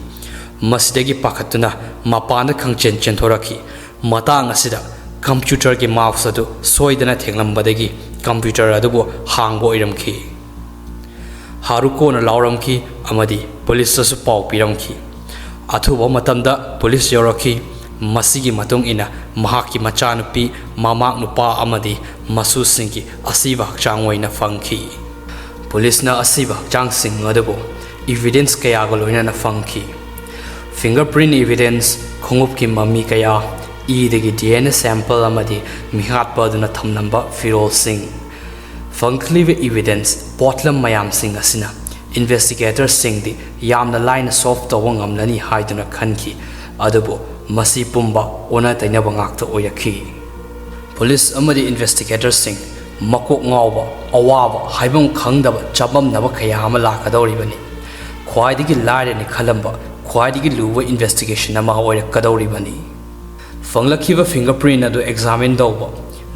ꯃꯁꯤꯗꯒꯤ ꯄꯥꯈꯠꯇꯨꯅ ꯃꯄꯥꯟꯗ ꯈꯪꯆꯦꯟ ꯆꯦꯟꯊꯣꯔꯛꯈꯤ꯫ ꯃꯇꯥꯡ ꯑꯁꯤꯗ ꯀꯝꯄ꯭ꯌꯨꯇꯔꯒꯤ ꯃꯥꯎꯁ ꯑꯗꯨ ꯁꯣꯏꯗꯅ ꯊꯦꯡꯂꯝꯕꯗꯒꯤ ꯀꯝꯄ꯭ꯌꯨꯇꯔ ꯑꯗꯨꯕꯨ ꯍꯥꯡꯕ ꯑꯣꯏꯔꯝꯈꯤ꯫ ꯍꯥꯔꯨꯀꯣꯅ ꯂꯥꯎꯔꯝꯈꯤ ꯑꯃꯗꯤ ꯄꯨꯂꯤꯁꯇꯁꯨ ꯄꯥꯎ ꯄꯤꯔꯝꯈꯤ꯫ ꯑꯊꯨꯕ ꯃꯇꯝꯗ ꯄꯨꯂꯤꯁ ꯌꯧꯔꯛꯈꯤ꯫ ꯃꯁꯤꯒꯤ ꯃꯇꯨꯡ ꯏꯟꯅ ꯃꯍꯥꯛꯀꯤ ꯃꯆꯥꯅꯨꯄꯤ, ꯃꯃꯥꯛ ꯅꯨꯄꯥ ꯑꯃꯗꯤ ꯃꯁꯨꯁꯤꯡꯒꯤ ꯑꯁꯤꯕ ꯍꯛꯆꯥꯡ ꯑꯣꯏꯅ ꯐꯪꯈꯤ꯫ ꯄꯨꯂꯤꯁꯅ ꯑꯁꯤꯕ ꯍꯛꯆꯥꯡꯁꯤꯡ ꯑꯗꯨꯕꯨ ꯏꯚꯤꯗꯦꯟꯁ ꯀꯌꯥꯒ ꯂꯣꯏꯅꯅ ꯐꯪꯈꯤ꯫ ꯐꯤꯡꯒꯔ ꯄ꯭ꯔꯤꯟ ꯏꯚꯤꯗꯦꯟꯁ, ꯈꯣꯡꯎꯞꯀꯤ ꯃꯃꯤ ꯀꯌꯥ, ꯏꯗꯒꯤ ꯗꯤ ꯑꯦꯟ ꯑꯦ ꯁꯦꯝꯄꯜ ꯑꯃꯗꯤ ꯃꯤꯍꯥꯠꯄ ꯑꯗꯨꯅ ꯊꯝꯂꯝꯕ ꯐꯤꯔꯣꯜꯁꯤꯡ꯫ ꯐꯪꯂꯛꯂꯤꯕ ꯏꯚꯤꯗꯦꯟꯁ ꯄꯣꯠꯂꯝ ꯃꯌꯥꯝꯁꯤꯡ ꯑꯁꯤꯅ ꯏꯟꯚꯦꯁꯇꯤꯒꯦꯇꯔꯁꯤꯡꯗꯤ ꯌꯥꯝꯅ ꯂꯥꯏꯅ ꯁꯣꯜꯚ ꯇꯧꯕ ꯉꯝꯂꯅꯤ ꯍꯥꯏꯗꯨꯅ ꯈꯟꯈꯤ, ꯑꯗꯨꯕꯨ ꯃꯁꯤ ꯄꯨꯝꯕ ꯑꯣꯟꯅ ꯇꯩꯅꯕ ꯉꯥꯛꯇ ꯑꯣꯏꯔꯛꯈꯤ꯫ ꯄꯨꯂꯤꯁ ꯑꯃꯗꯤ ꯏꯟꯚꯦꯁꯇꯤꯒꯦꯇꯔꯁꯤꯡ ꯃꯀꯣꯛ ꯉꯥꯎꯕ, ꯑꯋꯥꯕ, ꯍꯥꯏꯐꯝ ꯈꯪꯗꯕ ꯆꯃꯝꯅꯕ ꯀꯌꯥ ꯑꯃ ꯂꯥꯛꯀꯗꯧꯔꯤꯕꯅꯤ꯫ ꯈ꯭ꯋꯥꯏꯗꯒꯤ ꯂꯥꯏꯔꯅꯤ ꯈꯜꯂꯝꯕ ꯈ꯭ꯋꯥꯏꯗꯒꯤ ꯂꯨꯕ ꯏꯟꯚꯦꯁꯇꯤꯒꯦꯁꯟ ꯑꯃ ꯑꯣꯏꯔꯛꯀꯗꯧꯔꯤꯕꯅꯤ꯫ ꯐꯪꯂꯛꯈꯤꯕ ꯐꯤꯡꯒꯔ ꯄ꯭ꯔꯤꯟ ꯑꯗꯨ ꯑꯦꯛꯖꯥꯃꯤꯟ ꯇꯧꯕ,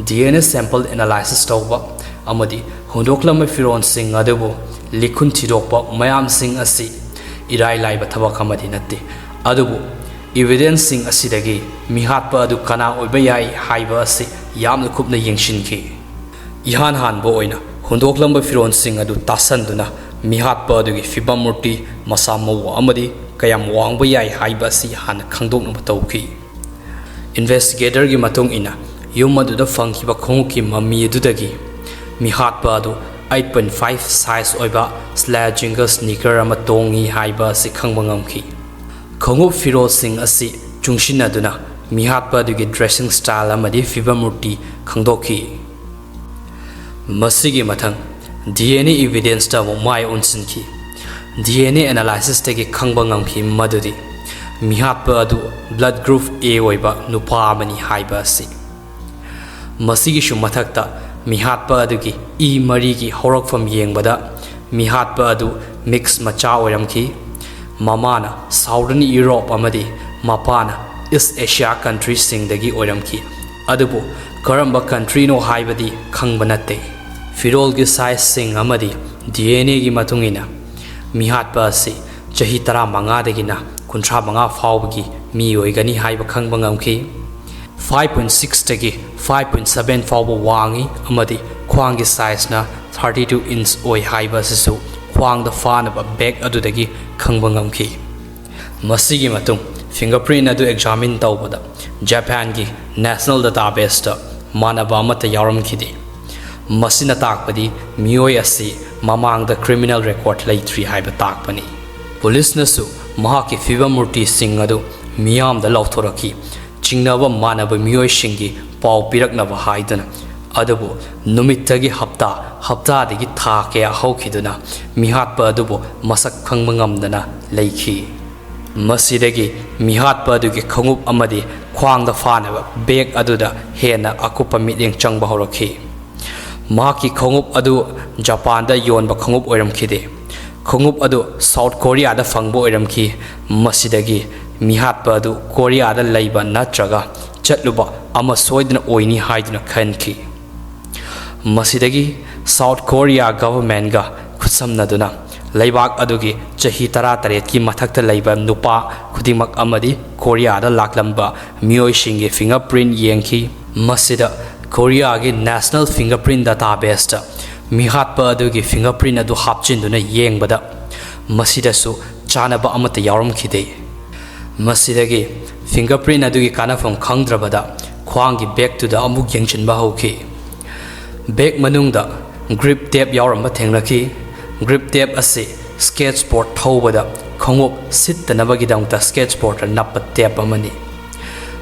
D N A sample analysis ꯇꯧꯕ ꯑꯃꯗꯤ ꯍꯨꯟꯗꯣꯛꯂꯝꯕ ꯐꯤꯔꯣꯜꯁꯤꯡ ꯑꯗꯨꯕꯨ ꯂꯤꯈꯨꯟ ꯊꯤꯗꯣꯛꯄ ꯃꯌꯥꯝꯁꯤꯡ ꯑꯁꯤ ꯏꯔꯥꯏ ꯂꯥꯏꯕ ꯊꯕꯛ ꯑꯃꯗꯤ ꯅꯠꯇꯦ꯫ ꯑꯗꯨꯕꯨ evidence ꯁꯤꯡ ꯑꯁꯤꯗꯒꯤ ꯃꯤꯍꯥꯠꯄ ꯑꯗꯨ ꯀꯅꯥ ꯑꯣꯏꯕ ꯌꯥꯏ ꯍꯥꯏꯕ ꯑꯁꯤ ꯌꯥꯝꯅ ꯀꯨꯞꯅ ꯌꯦꯡꯁꯤꯟꯈꯤ꯫ ꯏꯍꯥꯟ ꯍꯥꯟꯕ ꯑꯣꯏꯅ ꯍꯨꯟꯗꯣꯛꯂꯝꯕ ꯐꯤꯔꯣꯜꯁꯤꯡ ꯑꯗꯨ ꯇꯥꯁꯟꯗꯨꯅ ꯃꯤꯍꯥꯠꯄ ꯑꯗꯨꯒꯤ ꯐꯤꯕꯝ ꯃꯨꯔꯇꯤ, ꯃꯁꯥ ꯃꯎ ꯑꯃꯗꯤ ꯀꯌꯥꯝ ꯋꯥꯡꯕ ꯌꯥꯏ ꯍꯥꯏꯕ ꯑꯁꯤ ꯍꯥꯟꯅ ꯈꯪꯗꯣꯛꯅꯕ ꯇꯧꯈꯤ꯫ Investigator ꯒꯤ ꯃꯇꯨꯡ ꯏꯟꯅ, ꯌꯨꯝ ꯑꯗꯨꯗ ꯐꯪꯈꯤꯕ ꯈꯣꯡꯎꯞꯀꯤ ꯃꯃꯤ ꯑꯗꯨꯗꯒꯤ ꯃꯤꯍꯥꯠꯄ ꯑꯗꯨ eight point five size ꯑꯣꯏꯕ sled jingle sneaker ꯑꯃ ꯇꯣꯡꯉꯤ ꯍꯥꯏꯕ ꯑꯁꯤ ꯈꯪꯕ ꯉꯝꯈꯤ꯫ ꯈꯣꯡꯎꯞ ꯐꯤꯔꯣꯜꯁꯤꯡ ꯑꯁꯤ ꯆꯨꯡꯁꯤꯟꯅꯗꯨꯅ ꯃꯤꯍꯥꯠꯄ ꯑꯗꯨꯒꯤ dressing style ꯑꯃꯗꯤ ꯐꯤꯕꯝ ꯃꯨꯔꯇꯤ ꯈꯪꯗꯣꯛꯈꯤ꯫ ꯃꯁꯤꯒꯤ ꯃꯊꯪ, DNA evidence ꯇ ꯑꯃꯨꯛ ꯃꯥꯏ ꯑꯣꯟꯁꯤꯟꯈꯤ꯫ DNA analysis ꯇꯒꯤ ꯈꯪꯕ ꯉꯝꯈꯤ ꯃꯗꯨꯗꯤ ꯃꯤꯍꯥꯠꯄ ꯑꯗꯨ blood group A ꯑꯣꯏꯕ ꯅꯨꯄꯥ ꯑꯃꯅꯤ ꯍꯥꯏꯕ ꯑꯁꯤ꯫ ꯃꯁꯤꯒꯤꯁꯨ ꯃꯊꯛꯇ, ꯃꯤꯍꯥꯠꯄ ꯑꯗꯨꯒꯤ ꯏ ꯃꯔꯤꯒꯤ ꯍꯧꯔꯛꯐꯝ ꯌꯦꯡꯕꯗ ꯃꯤꯍꯥꯠꯄ ꯑꯗꯨ mix ꯃꯆꯥ ꯑꯣꯏꯔꯝꯈꯤ꯫ ꯃꯃꯥꯅ Southern Europe ꯑꯃꯗꯤ ꯃꯄꯥꯅ East Asia country ꯁꯤꯡꯗꯒꯤ ꯑꯣꯏꯔꯝꯈꯤ꯫ ꯑꯗꯨꯕꯨ ꯀꯔꯝꯕ country ꯅꯣ ꯍꯥꯏꯕꯗꯤ ꯈꯪꯕ ꯅꯠꯇꯦ꯫ ꯐꯤꯔꯣꯜꯒꯤ size ꯁꯤꯡ ꯑꯃꯗꯤ DNA ꯒꯤ ꯃꯇꯨꯡ ꯏꯟꯅ ꯃꯤꯍꯥꯠꯄ ꯑꯁꯤ ꯆꯍꯤ ꯇꯔꯥꯃꯉꯥꯗꯒꯤꯅ ꯀꯨꯟꯊ꯭ꯔꯥ ꯃꯉꯥ ꯐꯥꯎꯕꯒꯤ ꯃꯤ ꯑꯣꯏꯒꯅꯤ ꯍꯥꯏꯕ ꯈꯪꯕ ꯉꯝꯈꯤ꯫ Five point six ꯇꯒꯤ five point seven ꯐꯥꯎꯕ ꯋꯥꯡꯏ ꯑꯃꯗꯤ ꯈ꯭ꯋꯥꯡꯒꯤ size ꯅ thirty two inch ꯑꯣꯏ ꯍꯥꯏꯕ ꯑꯁꯤꯁꯨ ꯈ꯭ꯋꯥꯡꯗ ꯐꯥꯅꯕ bag ꯑꯗꯨꯗꯒꯤ ꯈꯪꯕ ꯉꯝꯈꯤ꯫ ꯃꯁꯤꯒꯤ ꯃꯇꯨꯡ fingerprint ꯑꯗꯨ examine ꯇꯧꯕꯗ Japan ꯒꯤ national database ꯇ ꯃꯥꯟꯅꯕ ꯑꯃꯠꯇ ꯌꯥꯎꯔꯝꯈꯤꯗꯦ꯫ ꯃꯁꯤꯅ ꯇꯥꯛꯄꯗꯤ ꯃꯤꯑꯣꯏ ꯑꯁꯤ ꯃꯃꯥꯡꯗ criminal record ꯂꯩꯇ꯭ꯔꯤ ꯍꯥꯏꯕ ꯇꯥꯛꯄꯅꯤ꯫ ꯄꯨꯂꯤꯁꯅꯁꯨ ꯃꯍꯥꯛꯀꯤ ꯐꯤꯕꯝ ꯃꯨꯔꯇꯤꯁꯤꯡ ꯑꯗꯨ ꯃꯤꯌꯥꯝꯗ ꯂꯥꯎꯊꯣꯔꯛꯈꯤ꯫ ꯆꯤꯡꯅꯕ ꯃꯥꯟꯅꯕ ꯃꯤꯑꯣꯏꯁꯤꯡꯒꯤ ꯄꯥꯎ ꯄꯤꯔꯛꯅꯕ ꯍꯥꯏꯗꯨꯅ꯫ ꯑꯗꯨꯕꯨ ꯅꯨꯃꯤꯠꯇꯒꯤ ꯍꯞꯇꯥ, ꯍꯞꯇꯥꯗꯒꯤ ꯊꯥ ꯀꯌꯥ ꯍꯧꯈꯤꯗꯨꯅ ꯃꯤꯍꯥꯠꯄ ꯑꯗꯨꯕꯨ ꯃꯁꯛ ꯈꯪꯕ ꯉꯝꯗꯅ ꯂꯩꯈꯤ꯫ ꯃꯁꯤꯗꯒꯤ ꯃꯤꯍꯥꯠꯄ ꯑꯗꯨꯒꯤ ꯈꯣꯡꯎꯞ ꯑꯃꯗꯤ ꯈ꯭ꯋꯥꯡꯗ ꯐꯥꯅꯕ bag ꯑꯗꯨꯗ ꯍꯦꯟꯅ ꯑꯀꯨꯞꯄ ꯃꯤꯠꯌꯦꯡ ꯆꯪꯕ ꯍꯧꯔꯛꯈꯤ꯫ ꯃꯍꯥꯛꯀꯤ ꯈꯣꯡꯎꯞ ꯑꯗꯨ ꯖꯄꯥꯟꯗ ꯌꯣꯟꯕ ꯈꯣꯡꯎꯞ ꯑꯣꯏꯔꯝꯈꯤꯗꯦ꯫ ꯈꯣꯡꯎꯞ ꯑꯗꯨ South Korea ꯗ ꯐꯪꯕ ꯑꯣꯏꯔꯝꯈꯤ꯫ ꯃꯁꯤꯗꯒꯤ ꯃꯤꯍꯥꯠꯄ ꯑꯗꯨ ꯀꯣꯔꯤꯌꯥꯗ ꯂꯩꯕ ꯅꯠꯇ꯭ꯔꯒ ꯆꯠꯂꯨꯕ ꯑꯃ ꯁꯣꯏꯗꯅ ꯑꯣꯏꯅꯤ ꯍꯥꯏꯗꯨꯅ ꯈꯟꯈꯤ꯫ ꯃꯁꯤꯗꯒꯤ South Korea government ꯒ ꯈꯨꯠꯁꯝꯅꯗꯨꯅ ꯂꯩꯕꯥꯛ ꯑꯗꯨꯒꯤ ꯆꯍꯤ ꯇꯔꯥꯇꯔꯦꯠꯀꯤ ꯃꯊꯛꯇ ꯂꯩꯕ ꯅꯨꯄꯥ ꯈꯨꯗꯤꯡꯃꯛ ꯑꯃꯗꯤ ꯀꯣꯔꯤꯌꯥꯗ ꯂꯥꯛꯂꯝꯕ ꯃꯤꯑꯣꯏꯁꯤꯡꯒꯤ ꯐꯤꯡꯒꯔ ꯄ꯭ꯔꯤꯟ ꯌꯦꯡꯈꯤ꯫ ꯃꯁꯤꯗ ꯀꯣꯔꯤꯌꯥꯒꯤ ꯅꯦꯁꯅꯦꯜ ꯐꯤꯡꯒꯔ ꯄ꯭ꯔꯤꯟ ꯗꯇꯥꯕꯦꯁꯇ ꯃꯤꯍꯥꯠꯄ ꯑꯗꯨꯒꯤ ꯐꯤꯡꯒꯔ ꯄ꯭ꯔꯤꯟ ꯑꯗꯨ ꯍꯥꯞꯆꯤꯟꯗꯨꯅ ꯌꯦꯡꯕꯗ, ꯃꯁꯤꯗꯁꯨ ꯆꯥꯅꯕ ꯑꯃꯠꯇ ꯌꯥꯎꯔꯝꯈꯤꯗꯦ꯫ ꯃꯁꯤꯗꯒꯤ ꯐꯤꯡꯒꯔ ꯄ꯭ꯔꯤꯟ ꯑꯗꯨꯒꯤ ꯀꯥꯟꯅꯐꯝ ꯈꯪꯗ꯭ꯔꯕꯗ, ꯈ꯭ꯋꯥꯡꯒꯤ ꯕꯦꯒꯇꯨꯗ ꯑꯃꯨꯛ ꯌꯦꯡꯁꯤꯟꯕ ꯍꯧꯈꯤ꯫ ꯕꯦꯒ ꯃꯅꯨꯡꯗ ꯒ꯭ꯔꯤꯞ ꯇꯦꯞ ꯌꯥꯎꯔꯝꯕ ꯊꯦꯡꯅꯈꯤ꯫ ꯒ꯭ꯔꯤꯞ ꯇꯦꯞ ꯑꯁꯤ ꯁ꯭ꯀꯦꯠꯁ ꯕꯣꯔꯗ ꯊꯧꯕꯗ ꯈꯣꯡꯎꯞ ꯁꯤꯠꯇꯅꯕꯒꯤꯗꯃꯛꯇ ꯁ꯭ꯀꯦꯠꯁ ꯕꯣꯔꯗꯇ ꯅꯞꯄ ꯇꯦꯞ ꯑꯃꯅꯤ꯫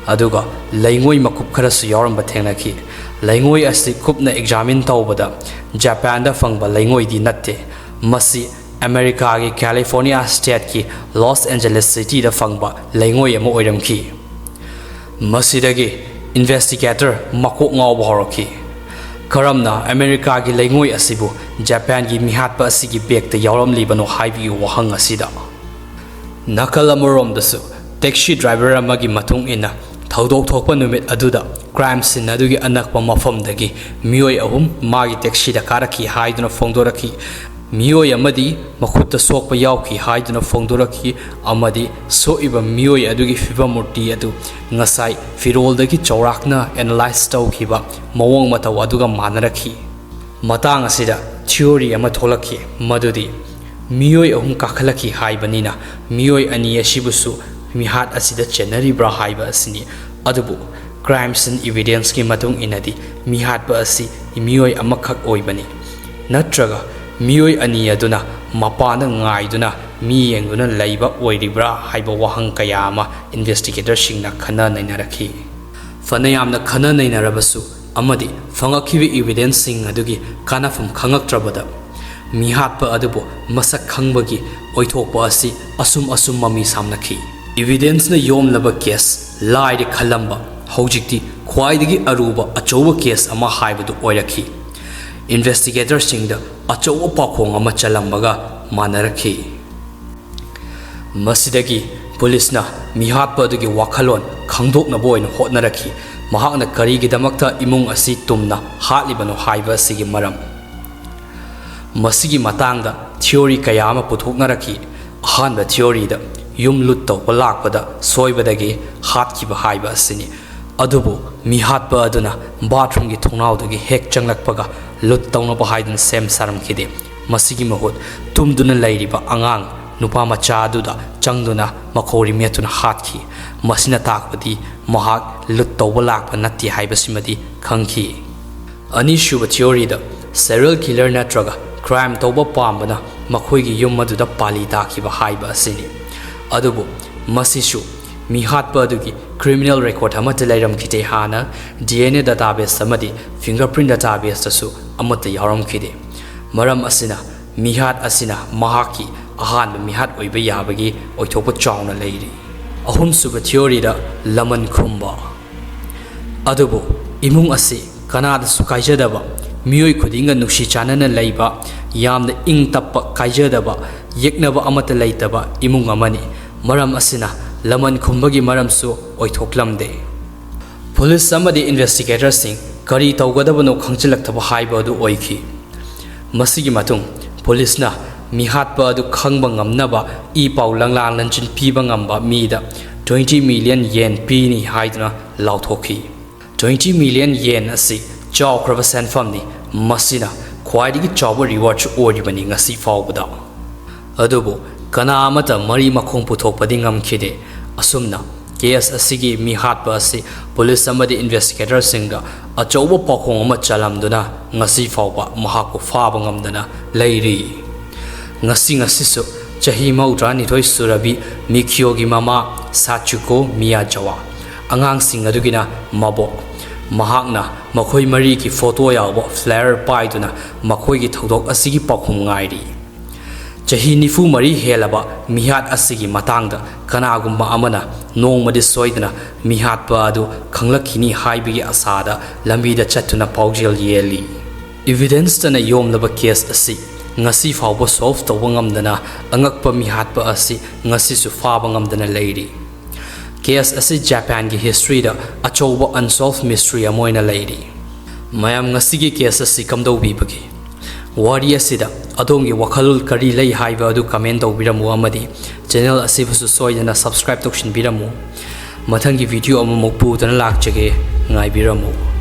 ꯑꯗꯨꯒ ꯂꯩꯉꯣꯏ ꯃꯀꯨꯞ ꯈꯔꯁꯨ ꯌꯥꯎꯔꯝꯕ ꯊꯦꯡꯅꯈꯤ꯫ ꯂꯩꯉꯣꯏ ꯑꯁꯤ ꯀꯨꯞꯅ ꯑꯦꯛꯖꯥꯃꯤꯟ ꯇꯧꯕꯗ ꯖꯄꯥꯟꯗ ꯐꯪꯕ ꯂꯩꯉꯣꯏꯗꯤ ꯅꯠꯇꯦ꯫ ꯃꯁꯤ ꯑꯃꯦꯔꯤꯀꯥꯒꯤ ꯀꯦꯂꯤꯐꯣꯔꯅꯤꯌꯥ ꯁ꯭ꯇꯦꯠꯀꯤ ꯂꯣꯁ ꯑꯦꯟꯖꯦꯂꯤꯁ ꯁꯤꯇꯤꯗ ꯐꯪꯕ ꯂꯩꯉꯣꯏ ꯑꯃ ꯑꯣꯏꯔꯝꯈꯤ꯫ ꯃꯁꯤꯗꯒꯤ ꯏꯟꯚꯦꯁꯇꯤꯒꯦꯇꯔ ꯃꯀꯣꯛ ꯉꯥꯎꯕ ꯍꯧꯔꯛꯈꯤ꯫ ꯀꯔꯝꯅ ꯑꯃꯦꯔꯤꯀꯥꯒꯤ ꯂꯩꯉꯣꯏ ꯑꯁꯤꯕꯨ ꯖꯄꯥꯟꯒꯤ ꯃꯤꯍꯥꯠꯄ ꯑꯁꯤꯒꯤ ꯕꯦꯒꯇ ꯌꯥꯎꯔꯝꯂꯤꯕꯅꯣ ꯍꯥꯏꯕꯒꯤ ꯋꯥꯍꯪ ꯑꯁꯤꯗ? ꯅꯥꯀꯜ ꯑꯃꯔꯣꯝꯗꯁꯨ, ꯇꯦꯛꯁꯤ ꯗ꯭ꯔꯥꯏꯚꯔ ꯑꯃꯒꯤ ꯃꯇꯨꯡ ꯏꯟꯅ, ꯊꯧꯗꯣꯛ ꯊꯣꯛꯄ ꯅꯨꯃꯤꯠ ꯑꯗꯨꯗ ꯀ꯭ꯔꯥꯏꯝ ꯁꯤꯟ ꯑꯗꯨꯒꯤ ꯑꯅꯛꯄ ꯃꯐꯝꯗꯒꯤ ꯃꯤꯑꯣꯏ ꯑꯍꯨꯝ ꯃꯥꯒꯤ ꯇꯦꯛꯁꯤꯗ ꯀꯥꯔꯛꯈꯤ ꯍꯥꯏꯗꯨꯅ ꯐꯣꯡꯗꯣꯔꯛꯈꯤ꯫ ꯃꯤꯑꯣꯏ ꯑꯃꯗꯤ ꯃꯈꯨꯠꯇ ꯁꯣꯛꯄ ꯌꯥꯎꯈꯤ ꯍꯥꯏꯗꯨꯅ ꯐꯣꯡꯗꯣꯔꯛꯈꯤ, ꯑꯃꯗꯤ ꯁꯣꯛꯏꯕ ꯃꯤꯑꯣꯏ ꯑꯗꯨꯒꯤ ꯐꯤꯕꯝ ꯃꯨꯔꯇꯤ ꯑꯗꯨ ꯉꯁꯥꯏ ꯐꯤꯔꯣꯜꯗꯒꯤ ꯆꯥꯎꯔꯥꯛꯅ ꯑꯦꯅꯥꯂꯥꯏꯖ ꯇꯧꯈꯤꯕ ꯃꯑꯣꯡ ꯃꯇꯧ ꯑꯗꯨꯒ ꯃꯥꯟꯅꯔꯛꯈꯤ꯫ ꯃꯇꯥꯡ ꯑꯁꯤꯗ ꯊꯤꯑꯣꯔꯤ ꯑꯃ ꯊꯣꯛꯂꯛꯈꯤ, ꯃꯗꯨꯗꯤ ꯃꯤꯑꯣꯏ ꯑꯍꯨꯝ ꯀꯥꯈꯠꯂꯛꯈꯤ ꯍꯥꯏꯕꯅꯤꯅ, ꯃꯤꯑꯣꯏ ꯑꯅꯤ ꯑꯁꯤꯕꯨꯁꯨ ꯃꯤꯍꯥꯠ ꯑꯁꯤꯗ ꯆꯦꯟꯅꯔꯤꯕ꯭ꯔꯥ ꯍꯥꯏꯕ ꯑꯁꯤꯅꯤ꯫ ꯑꯗꯨꯕꯨ ꯀ꯭ꯔꯥꯏꯝ ꯁꯤꯟ ꯏꯚꯤꯗꯦꯟꯁꯀꯤ ꯃꯇꯨꯡ ꯏꯟꯅꯗꯤ, ꯃꯤꯍꯥꯠꯄ ꯑꯁꯤ ꯃꯤꯑꯣꯏ ꯑꯃꯈꯛ ꯑꯣꯏꯕꯅꯤ꯫ ꯅꯠꯇ꯭ꯔꯒ ꯃꯤꯑꯣꯏ ꯑꯅꯤ ꯑꯗꯨꯅ ꯃꯄꯥꯟꯗ ꯉꯥꯏꯗꯨꯅ ꯃꯤ ꯌꯦꯡꯗꯨꯅ ꯂꯩꯕ ꯑꯣꯏꯔꯤꯕ꯭ꯔꯥ ꯍꯥꯏꯕ ꯋꯥꯍꯪ ꯀꯌꯥ ꯑꯃ ꯏꯟꯚꯦꯁꯇꯤꯒꯦꯇꯔꯁꯤꯡꯅ ꯈꯟꯅ ꯅꯩꯅꯔꯛꯈꯤ꯫ ꯐꯅ ꯌꯥꯝꯅ ꯈꯟꯅ ꯅꯩꯅꯔꯕꯁꯨ ꯑꯃꯗꯤ ꯐꯪꯂꯛꯈꯤꯕ ꯏꯚꯤꯗꯦꯟꯁꯁꯤꯡ ꯑꯗꯨꯒꯤ ꯀꯥꯟꯅꯐꯝ ꯈꯪꯂꯛꯇ꯭ꯔꯕꯗ, ꯃꯤꯍꯥꯠꯄ ꯑꯗꯨꯕꯨ ꯃꯁꯛ ꯈꯪꯕꯒꯤ ꯑꯣꯏꯊꯣꯛꯄ ꯑꯁꯤ ꯑꯁꯨꯝ ꯑꯁꯨꯝ ꯃꯃꯤ ꯁꯥꯝꯅꯈꯤ꯫ ꯏꯚꯤꯗꯦꯟꯁꯅ ꯌꯣꯝꯂꯕ ꯀꯦꯁ ꯂꯥꯏꯗ ꯈꯜꯂꯝꯕ, ꯍꯧꯖꯤꯛꯇꯤ ꯈ꯭ꯋꯥꯏꯗꯒꯤ ꯑꯔꯨꯕ ꯑꯆꯧꯕ ꯀꯦꯁ ꯑꯃ ꯍꯥꯏꯕꯗꯨ ꯑꯣꯏꯔꯛꯈꯤ꯫ ꯏꯟꯚꯦꯁꯇꯤꯒꯦꯇꯔꯁꯤꯡꯗ ꯑꯆꯧꯕ ꯄꯥꯈꯣꯡ ꯑꯃ ꯆꯜꯂꯝꯕꯒ ꯃꯥꯟꯅꯔꯛꯈꯤ꯫ ꯃꯁꯤꯗꯒꯤ ꯄꯨꯂꯤꯁꯅ ꯃꯤꯍꯥꯠꯄ ꯑꯗꯨꯒꯤ ꯋꯥꯈꯜꯂꯣꯟ ꯈꯪꯗꯣꯛꯅꯕ ꯑꯣꯏꯅ ꯍꯣꯠꯅꯔꯛꯈꯤ꯫ ꯃꯍꯥꯛꯅ ꯀꯔꯤꯒꯤꯗꯃꯛꯇ ꯏꯃꯨꯡ ꯑꯁꯤ ꯇꯨꯝꯅ ꯍꯥꯠꯂꯤꯕꯅꯣ ꯍꯥꯏꯕ ꯑꯁꯤꯒꯤ ꯃꯔꯝ꯫ ꯃꯁꯤꯒꯤ ꯃꯇꯥꯡꯗ ꯊꯤꯑꯣꯔꯤ ꯀꯌꯥ ꯑꯃ ꯄꯨꯊꯣꯛꯅꯔꯛꯈꯤ꯫ ꯑꯍꯥꯟꯕ ꯊꯤꯑꯣꯔꯤꯗ ꯌꯨꯝ ꯂꯨꯠ ꯇꯧꯕ ꯂꯥꯛꯄꯗ ꯁꯣꯏꯕꯗꯒꯤ ꯍꯥꯠꯈꯤꯕ ꯍꯥꯏꯕ ꯑꯁꯤꯅꯤ꯫ ꯑꯗꯨꯕꯨ ꯃꯤꯍꯥꯠꯄ ꯑꯗꯨꯅ ꯕꯥꯊꯔꯨꯝꯒꯤ ꯊꯣꯡꯅꯥꯎꯗꯒꯤ ꯍꯦꯛ ꯆꯪꯂꯛꯄꯒ ꯂꯨꯠ ꯇꯧꯅꯕ ꯍꯥꯏꯗꯨꯅ ꯁꯦꯝ ꯁꯥꯔꯝꯈꯤꯗꯦ꯫ ꯃꯁꯤꯒꯤ ꯃꯍꯨꯠ ꯇꯨꯝꯗꯨꯅ ꯂꯩꯔꯤꯕ ꯑꯉꯥꯡ ꯅꯨꯄꯥ ꯃꯆꯥ ꯑꯗꯨꯗ ꯆꯪꯗꯨꯅ ꯃꯈꯧꯔꯤ ꯃꯦꯠꯇꯨꯅ ꯍꯥꯠꯈꯤ꯫ ꯃꯁꯤꯅ ꯇꯥꯛꯄꯗꯤ ꯃꯍꯥꯛ ꯂꯨꯠ ꯇꯧꯕ ꯂꯥꯛꯄ ꯅꯠꯇꯦ ꯍꯥꯏꯕꯁꯤꯃꯗꯤ ꯈꯪꯈꯤ꯫ ꯑꯅꯤꯁꯨꯕ ꯊꯤꯑꯣꯔꯤꯗ ꯁꯦꯔꯤꯌꯦꯜ ꯀꯤꯂꯔ ꯅꯠꯇ꯭ꯔꯒ ꯀ꯭ꯔꯥꯏꯝ ꯇꯧꯕ ꯄꯥꯝꯕꯅ ꯃꯈꯣꯏꯒꯤ ꯌꯨꯝ ꯑꯗꯨꯗ ꯄꯥꯂꯤ ꯇꯥꯈꯤꯕ ꯍꯥꯏꯕ ꯑꯁꯤꯅꯤ꯫ ꯑꯗꯨꯕꯨ ꯃꯁꯤꯁꯨ ꯃꯤꯍꯥꯠꯄ ꯑꯗꯨꯒꯤ ꯀ꯭ꯔꯤꯃꯤꯅꯦꯜ ꯔꯦꯀꯣꯔꯗ ꯑꯃꯠꯇ ꯂꯩꯔꯝꯈꯤꯗꯦ ꯍꯥꯟꯅ ꯗꯤ ꯑꯦꯟ ꯑꯦ ꯗꯇꯥꯕꯦꯁ ꯑꯃꯗꯤ ꯐꯤꯡꯒꯔ ꯄ꯭ꯔꯤꯟ ꯗꯇꯥꯕꯦꯁꯇꯁꯨ ꯑꯃꯠꯇ ꯌꯥꯎꯔꯝꯈꯤꯗꯦ꯫ ꯃꯔꯝ ꯑꯁꯤꯅ ꯃꯤꯍꯥꯠ ꯑꯁꯤꯅ ꯃꯍꯥꯛꯀꯤ ꯑꯍꯥꯟꯕ ꯃꯤꯍꯥꯠ ꯑꯣꯏꯕ ꯌꯥꯕꯒꯤ ꯑꯣꯏꯊꯣꯛꯄ ꯆꯥꯎꯅ ꯂꯩꯔꯤ꯫ ꯑꯍꯨꯝꯁꯨꯕ ꯊꯤꯑꯣꯔꯤꯗ ꯂꯃꯟ ꯈꯨꯝꯕ꯫ ꯑꯗꯨꯕꯨ ꯏꯃꯨꯡ ꯑꯁꯤ ꯀꯅꯥꯗꯁꯨ ꯀꯥꯏꯖꯗꯕ, ꯃꯤꯑꯣꯏ ꯈꯨꯗꯤꯡꯒ ꯅꯨꯡꯁꯤ ꯆꯥꯟꯅꯅ ꯂꯩꯕ, ꯌꯥꯝꯅ ꯏꯪ ꯇꯞꯄ, ꯀꯥꯏꯖꯗꯕ, ꯌꯦꯛꯅꯕ ꯑꯃꯠꯇ ꯂꯩꯇꯕ ꯏꯃꯨꯡ ꯑꯃꯅꯤ꯫ ꯃꯔꯝ ꯑꯁꯤꯅ ꯂꯃꯟ ꯈꯨꯝꯕꯒꯤ ꯃꯔꯝꯁꯨ ꯑꯣꯏꯊꯣꯛꯂꯝꯗꯦ꯫ ꯄꯨꯂꯤꯁ ꯑꯃꯗꯤ ꯏꯟꯚꯦꯁꯇꯤꯒꯦꯇꯔꯁꯤꯡ ꯀꯔꯤ ꯇꯧꯒꯗꯕꯅꯣ ꯈꯪꯖꯤꯜꯂꯛꯇꯕ ꯍꯥꯏꯕ ꯑꯗꯨ ꯑꯣꯏꯈꯤ꯫ ꯃꯁꯤꯒꯤ ꯃꯇꯨꯡ ꯄꯨꯂꯤꯁꯅ ꯃꯤꯍꯥꯠꯄ ꯑꯗꯨ ꯈꯪꯕ ꯉꯝꯅꯕ ꯏ ꯄꯥꯎ ꯂꯪꯂꯥ ꯂꯪꯖꯤꯟ ꯄꯤꯕ ꯉꯝꯕ ꯃꯤꯗ twenty million yen ꯄꯤꯅꯤ ꯍꯥꯏꯗꯨꯅ ꯂꯥꯎꯊꯣꯛꯈꯤ꯫ Twenty million yen ꯑꯁꯤ ꯆꯥꯎꯈ꯭ꯔꯕ ꯁꯦꯟꯐꯝꯅꯤ꯫ ꯃꯁꯤꯅ ꯈ꯭ꯋꯥꯏꯗꯒꯤ ꯆꯥꯎꯕ ꯔꯤꯋꯥꯔꯗꯁꯨ ꯑꯣꯏꯔꯤꯕꯅꯤ ꯉꯁꯤ ꯐꯥꯎꯕꯗ꯫ ꯑꯗꯨꯕꯨ ꯀꯅꯥ ꯑꯃꯠꯇ ꯃꯔꯤ ꯃꯈꯣꯡ ꯄꯨꯊꯣꯛꯄꯗꯤ ꯉꯝꯈꯤꯗꯦ꯫ ꯑꯁꯨꯝꯅ ꯀꯦꯁ ꯑꯁꯤꯒꯤ ꯃꯤꯍꯥꯠꯄ ꯑꯁꯤ ꯄꯨꯂꯤꯁ ꯑꯃꯗꯤ ꯏꯟꯚꯦꯁꯇꯤꯒꯦꯇꯔꯁꯤꯡꯗ ꯑꯆꯧꯕ ꯄꯥꯎꯈꯣꯡ ꯑꯃ ꯆꯜꯂꯝꯗꯨꯅ ꯉꯁꯤ ꯐꯥꯎꯕ ꯃꯍꯥꯛꯄꯨ ꯐꯥꯕ ꯉꯝꯗꯅ ꯂꯩꯔꯤ꯫ ꯉꯁꯤ ꯉꯁꯤꯁꯨ ꯆꯍꯤ ꯃꯧꯗ꯭ꯔꯥꯅꯤꯊꯣꯏ ꯁꯨꯔꯕꯤ ꯃꯤꯈꯤꯌꯣꯒꯤ ꯃꯃꯥ ꯁꯥꯆꯨꯀꯣ ꯃꯤꯌꯥꯖꯥꯋꯥ, ꯑꯉꯥꯡꯁꯤꯡ ꯑꯗꯨꯒꯤꯅ ꯃꯕꯣꯛ, ꯃꯍꯥꯛꯅ ꯃꯈꯣꯏ ꯃꯔꯤꯒꯤ ꯐꯣꯇꯣ ꯌꯥꯎꯕ ꯐ꯭ꯂꯥꯏꯌꯔ ꯄꯥꯏꯗꯨꯅ ꯃꯈꯣꯏꯒꯤ ꯊꯧꯗꯣꯛ ꯑꯁꯤꯒꯤ ꯄꯥꯎꯈꯨꯝ ꯉꯥꯏꯔꯤ꯫ ꯆꯍꯤ ꯅꯤꯐꯨ ꯃꯔꯤ ꯍꯦꯜꯂꯕ ꯃꯤꯍꯥꯠ ꯑꯁꯤꯒꯤ ꯃꯇꯥꯡꯗ ꯀꯅꯥꯒꯨꯝꯕ ꯑꯃꯅ ꯅꯣꯡꯃꯗꯤ ꯁꯣꯏꯗꯅ ꯃꯤꯍꯥꯠꯄ ꯑꯗꯨ ꯈꯪꯂꯛꯈꯤꯅꯤ ꯍꯥꯏꯕꯒꯤ ꯑꯁꯥꯗ ꯂꯝꯕꯤꯗ ꯆꯠꯇꯨꯅ ꯄꯥꯎꯖꯦꯜ ꯌꯦꯜꯂꯤ꯫ ꯏꯚꯤꯗꯦꯟꯁꯇꯅ ꯌꯣꯝꯂꯕ ꯀꯦꯁ ꯑꯁꯤ ꯉꯁꯤ ꯐꯥꯎꯕ ꯁꯣꯜꯚ ꯇꯧꯕ ꯉꯝꯗꯅ ꯑꯉꯛꯄ ꯃꯤꯍꯥꯠꯄ ꯑꯁꯤ ꯉꯁꯤꯁꯨ ꯐꯥꯕ ꯉꯝꯗꯅ ꯂꯩꯔꯤ꯫ ꯀꯦꯁ ꯑꯁꯤ ꯖꯄꯥꯟꯒꯤ ꯍꯤꯁꯇ꯭ꯔꯤꯗ ꯑꯆꯧꯕ ꯑꯟꯁꯣꯜꯚ ꯃꯤꯁꯇ꯭ꯔꯤ ꯑꯃ ꯑꯣꯏꯅ ꯂꯩꯔꯤ꯫ ꯃꯌꯥꯝ ꯉꯁꯤꯒꯤ ꯀꯦꯁ ꯑꯁꯤ ꯀꯝꯗꯧꯕꯤꯕꯒꯦ? ꯋꯥꯔꯤ ꯑꯁꯤꯗ ꯑꯗꯣꯝꯒꯤ ꯋꯥꯈꯜꯂꯣꯟ ꯀꯔꯤ ꯂꯩ ꯍꯥꯏꯕ ꯑꯗꯨ comment ꯇꯧꯕꯤꯔꯝꯃꯨ ꯑꯃꯗꯤ channel ꯑꯁꯤꯕꯨꯁꯨ ꯁꯣꯏꯗꯅ subscribe ꯇꯧꯁꯤꯟꯕꯤꯔꯝꯃꯨ꯫ ꯃꯊꯪꯒꯤ video ꯑꯃꯃꯨꯛ ꯄꯨꯗꯨꯅ ꯂꯥꯛꯆꯒꯦ, ꯉꯥꯏꯕꯤꯔꯝꯃꯨ꯫